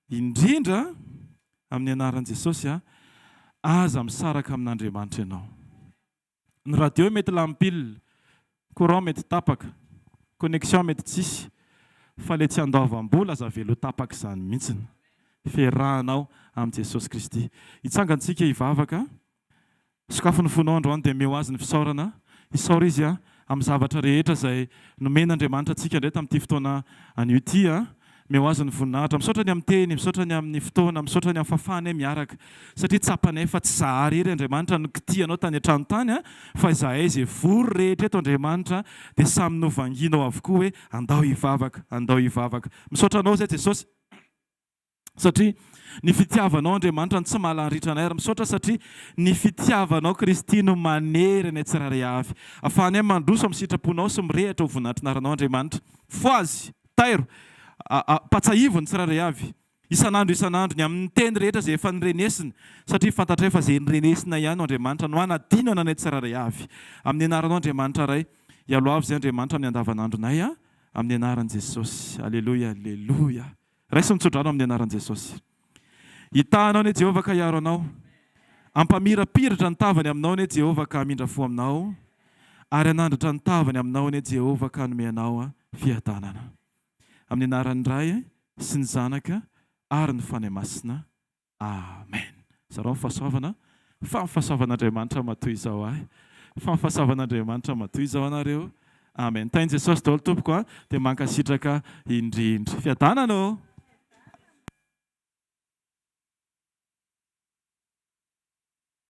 indrindra amin'ny anaran'i Jesosy, aza misaraka amin'Andriamanitra ianao. Ny radio mety lany pile, courant mety tapaka, connexion mety tsisy, fa le tsy andoavam-bola aza avela ho tapaka izany mihitsiny. Fiarahanao amin'i Jesosy Kristy. Hitsangan-tsika hivavaka. Sokafy ny fonao androany dia omeo Azy ny fisaorana. Isaory Izy amin'ny zavatra rehetra izay nomen'Andriamanitra antsika indray tamin'ity fotoana anio ity. Omeo Azy ny voninahitra. Misaotra ny amin'ny teny, misaotra ny amin'ny fotoana, misaotra ny amin'ny fahafahanay miaraka. Satria tsapanay fa tsy izahay irery Andriamanitra no kitihanao tany an-trano tany fa izahay izay vory rehetra eto Andriamanitra dia samy novangianao avokoa hoe andao hivavaka, andao hivavaka. Misaotra Anao izay Jesosy satria ny fitiavanao Andriamanitra no tsy mahalany ritra anay ary misaotra satria ny fitiavanao Kristy no manery anay tsirairay avy. Afahanay mandroso amin'ny sitraponao sy mirehitra ho voninahitr'anaranao Andriamanitra. Fohazy! Tairo, ampatsahivo ny tsirairay avy, isan'andro isan'andro, ny amin'ny teny rehetra izay efa nirenesina, satria fantatray fa izay nirenesina ihany no Andriamanitra no hanadino anay tsirairay avy. Amin'ny anaranao Andriamanitra Ray, ialoavy izay Andriamanitra amin'ny andavanandronay, amin'ny anaran'i Jesosy. Aleloia, aleloia. Raiso ny tsodrano amin'ny anaran'i Jesosy. Hitaha anao anie Jehovah ka hiaro anao. Hampamirapiratra ny tavany aminao anie Jehovah ka hamindra fo aminao. Ary hanandratra ny tavany aminao anie Jehovah ka hanome anao fiadanana. Amin'ny anaran'ny Ray sy ny Zanaka ary ny Fanahy Masina. Amen. Zarao ny fahasoavana fa ny fahasoavan'Andriamanitra matoa izao ahy. Fa ny fahasoavan'Andriamanitra matoa izao anareo. Amen. Tahin'i Jesosy daholo tompoko a. Dia mankasitraka indrindra. Fiadanana ô.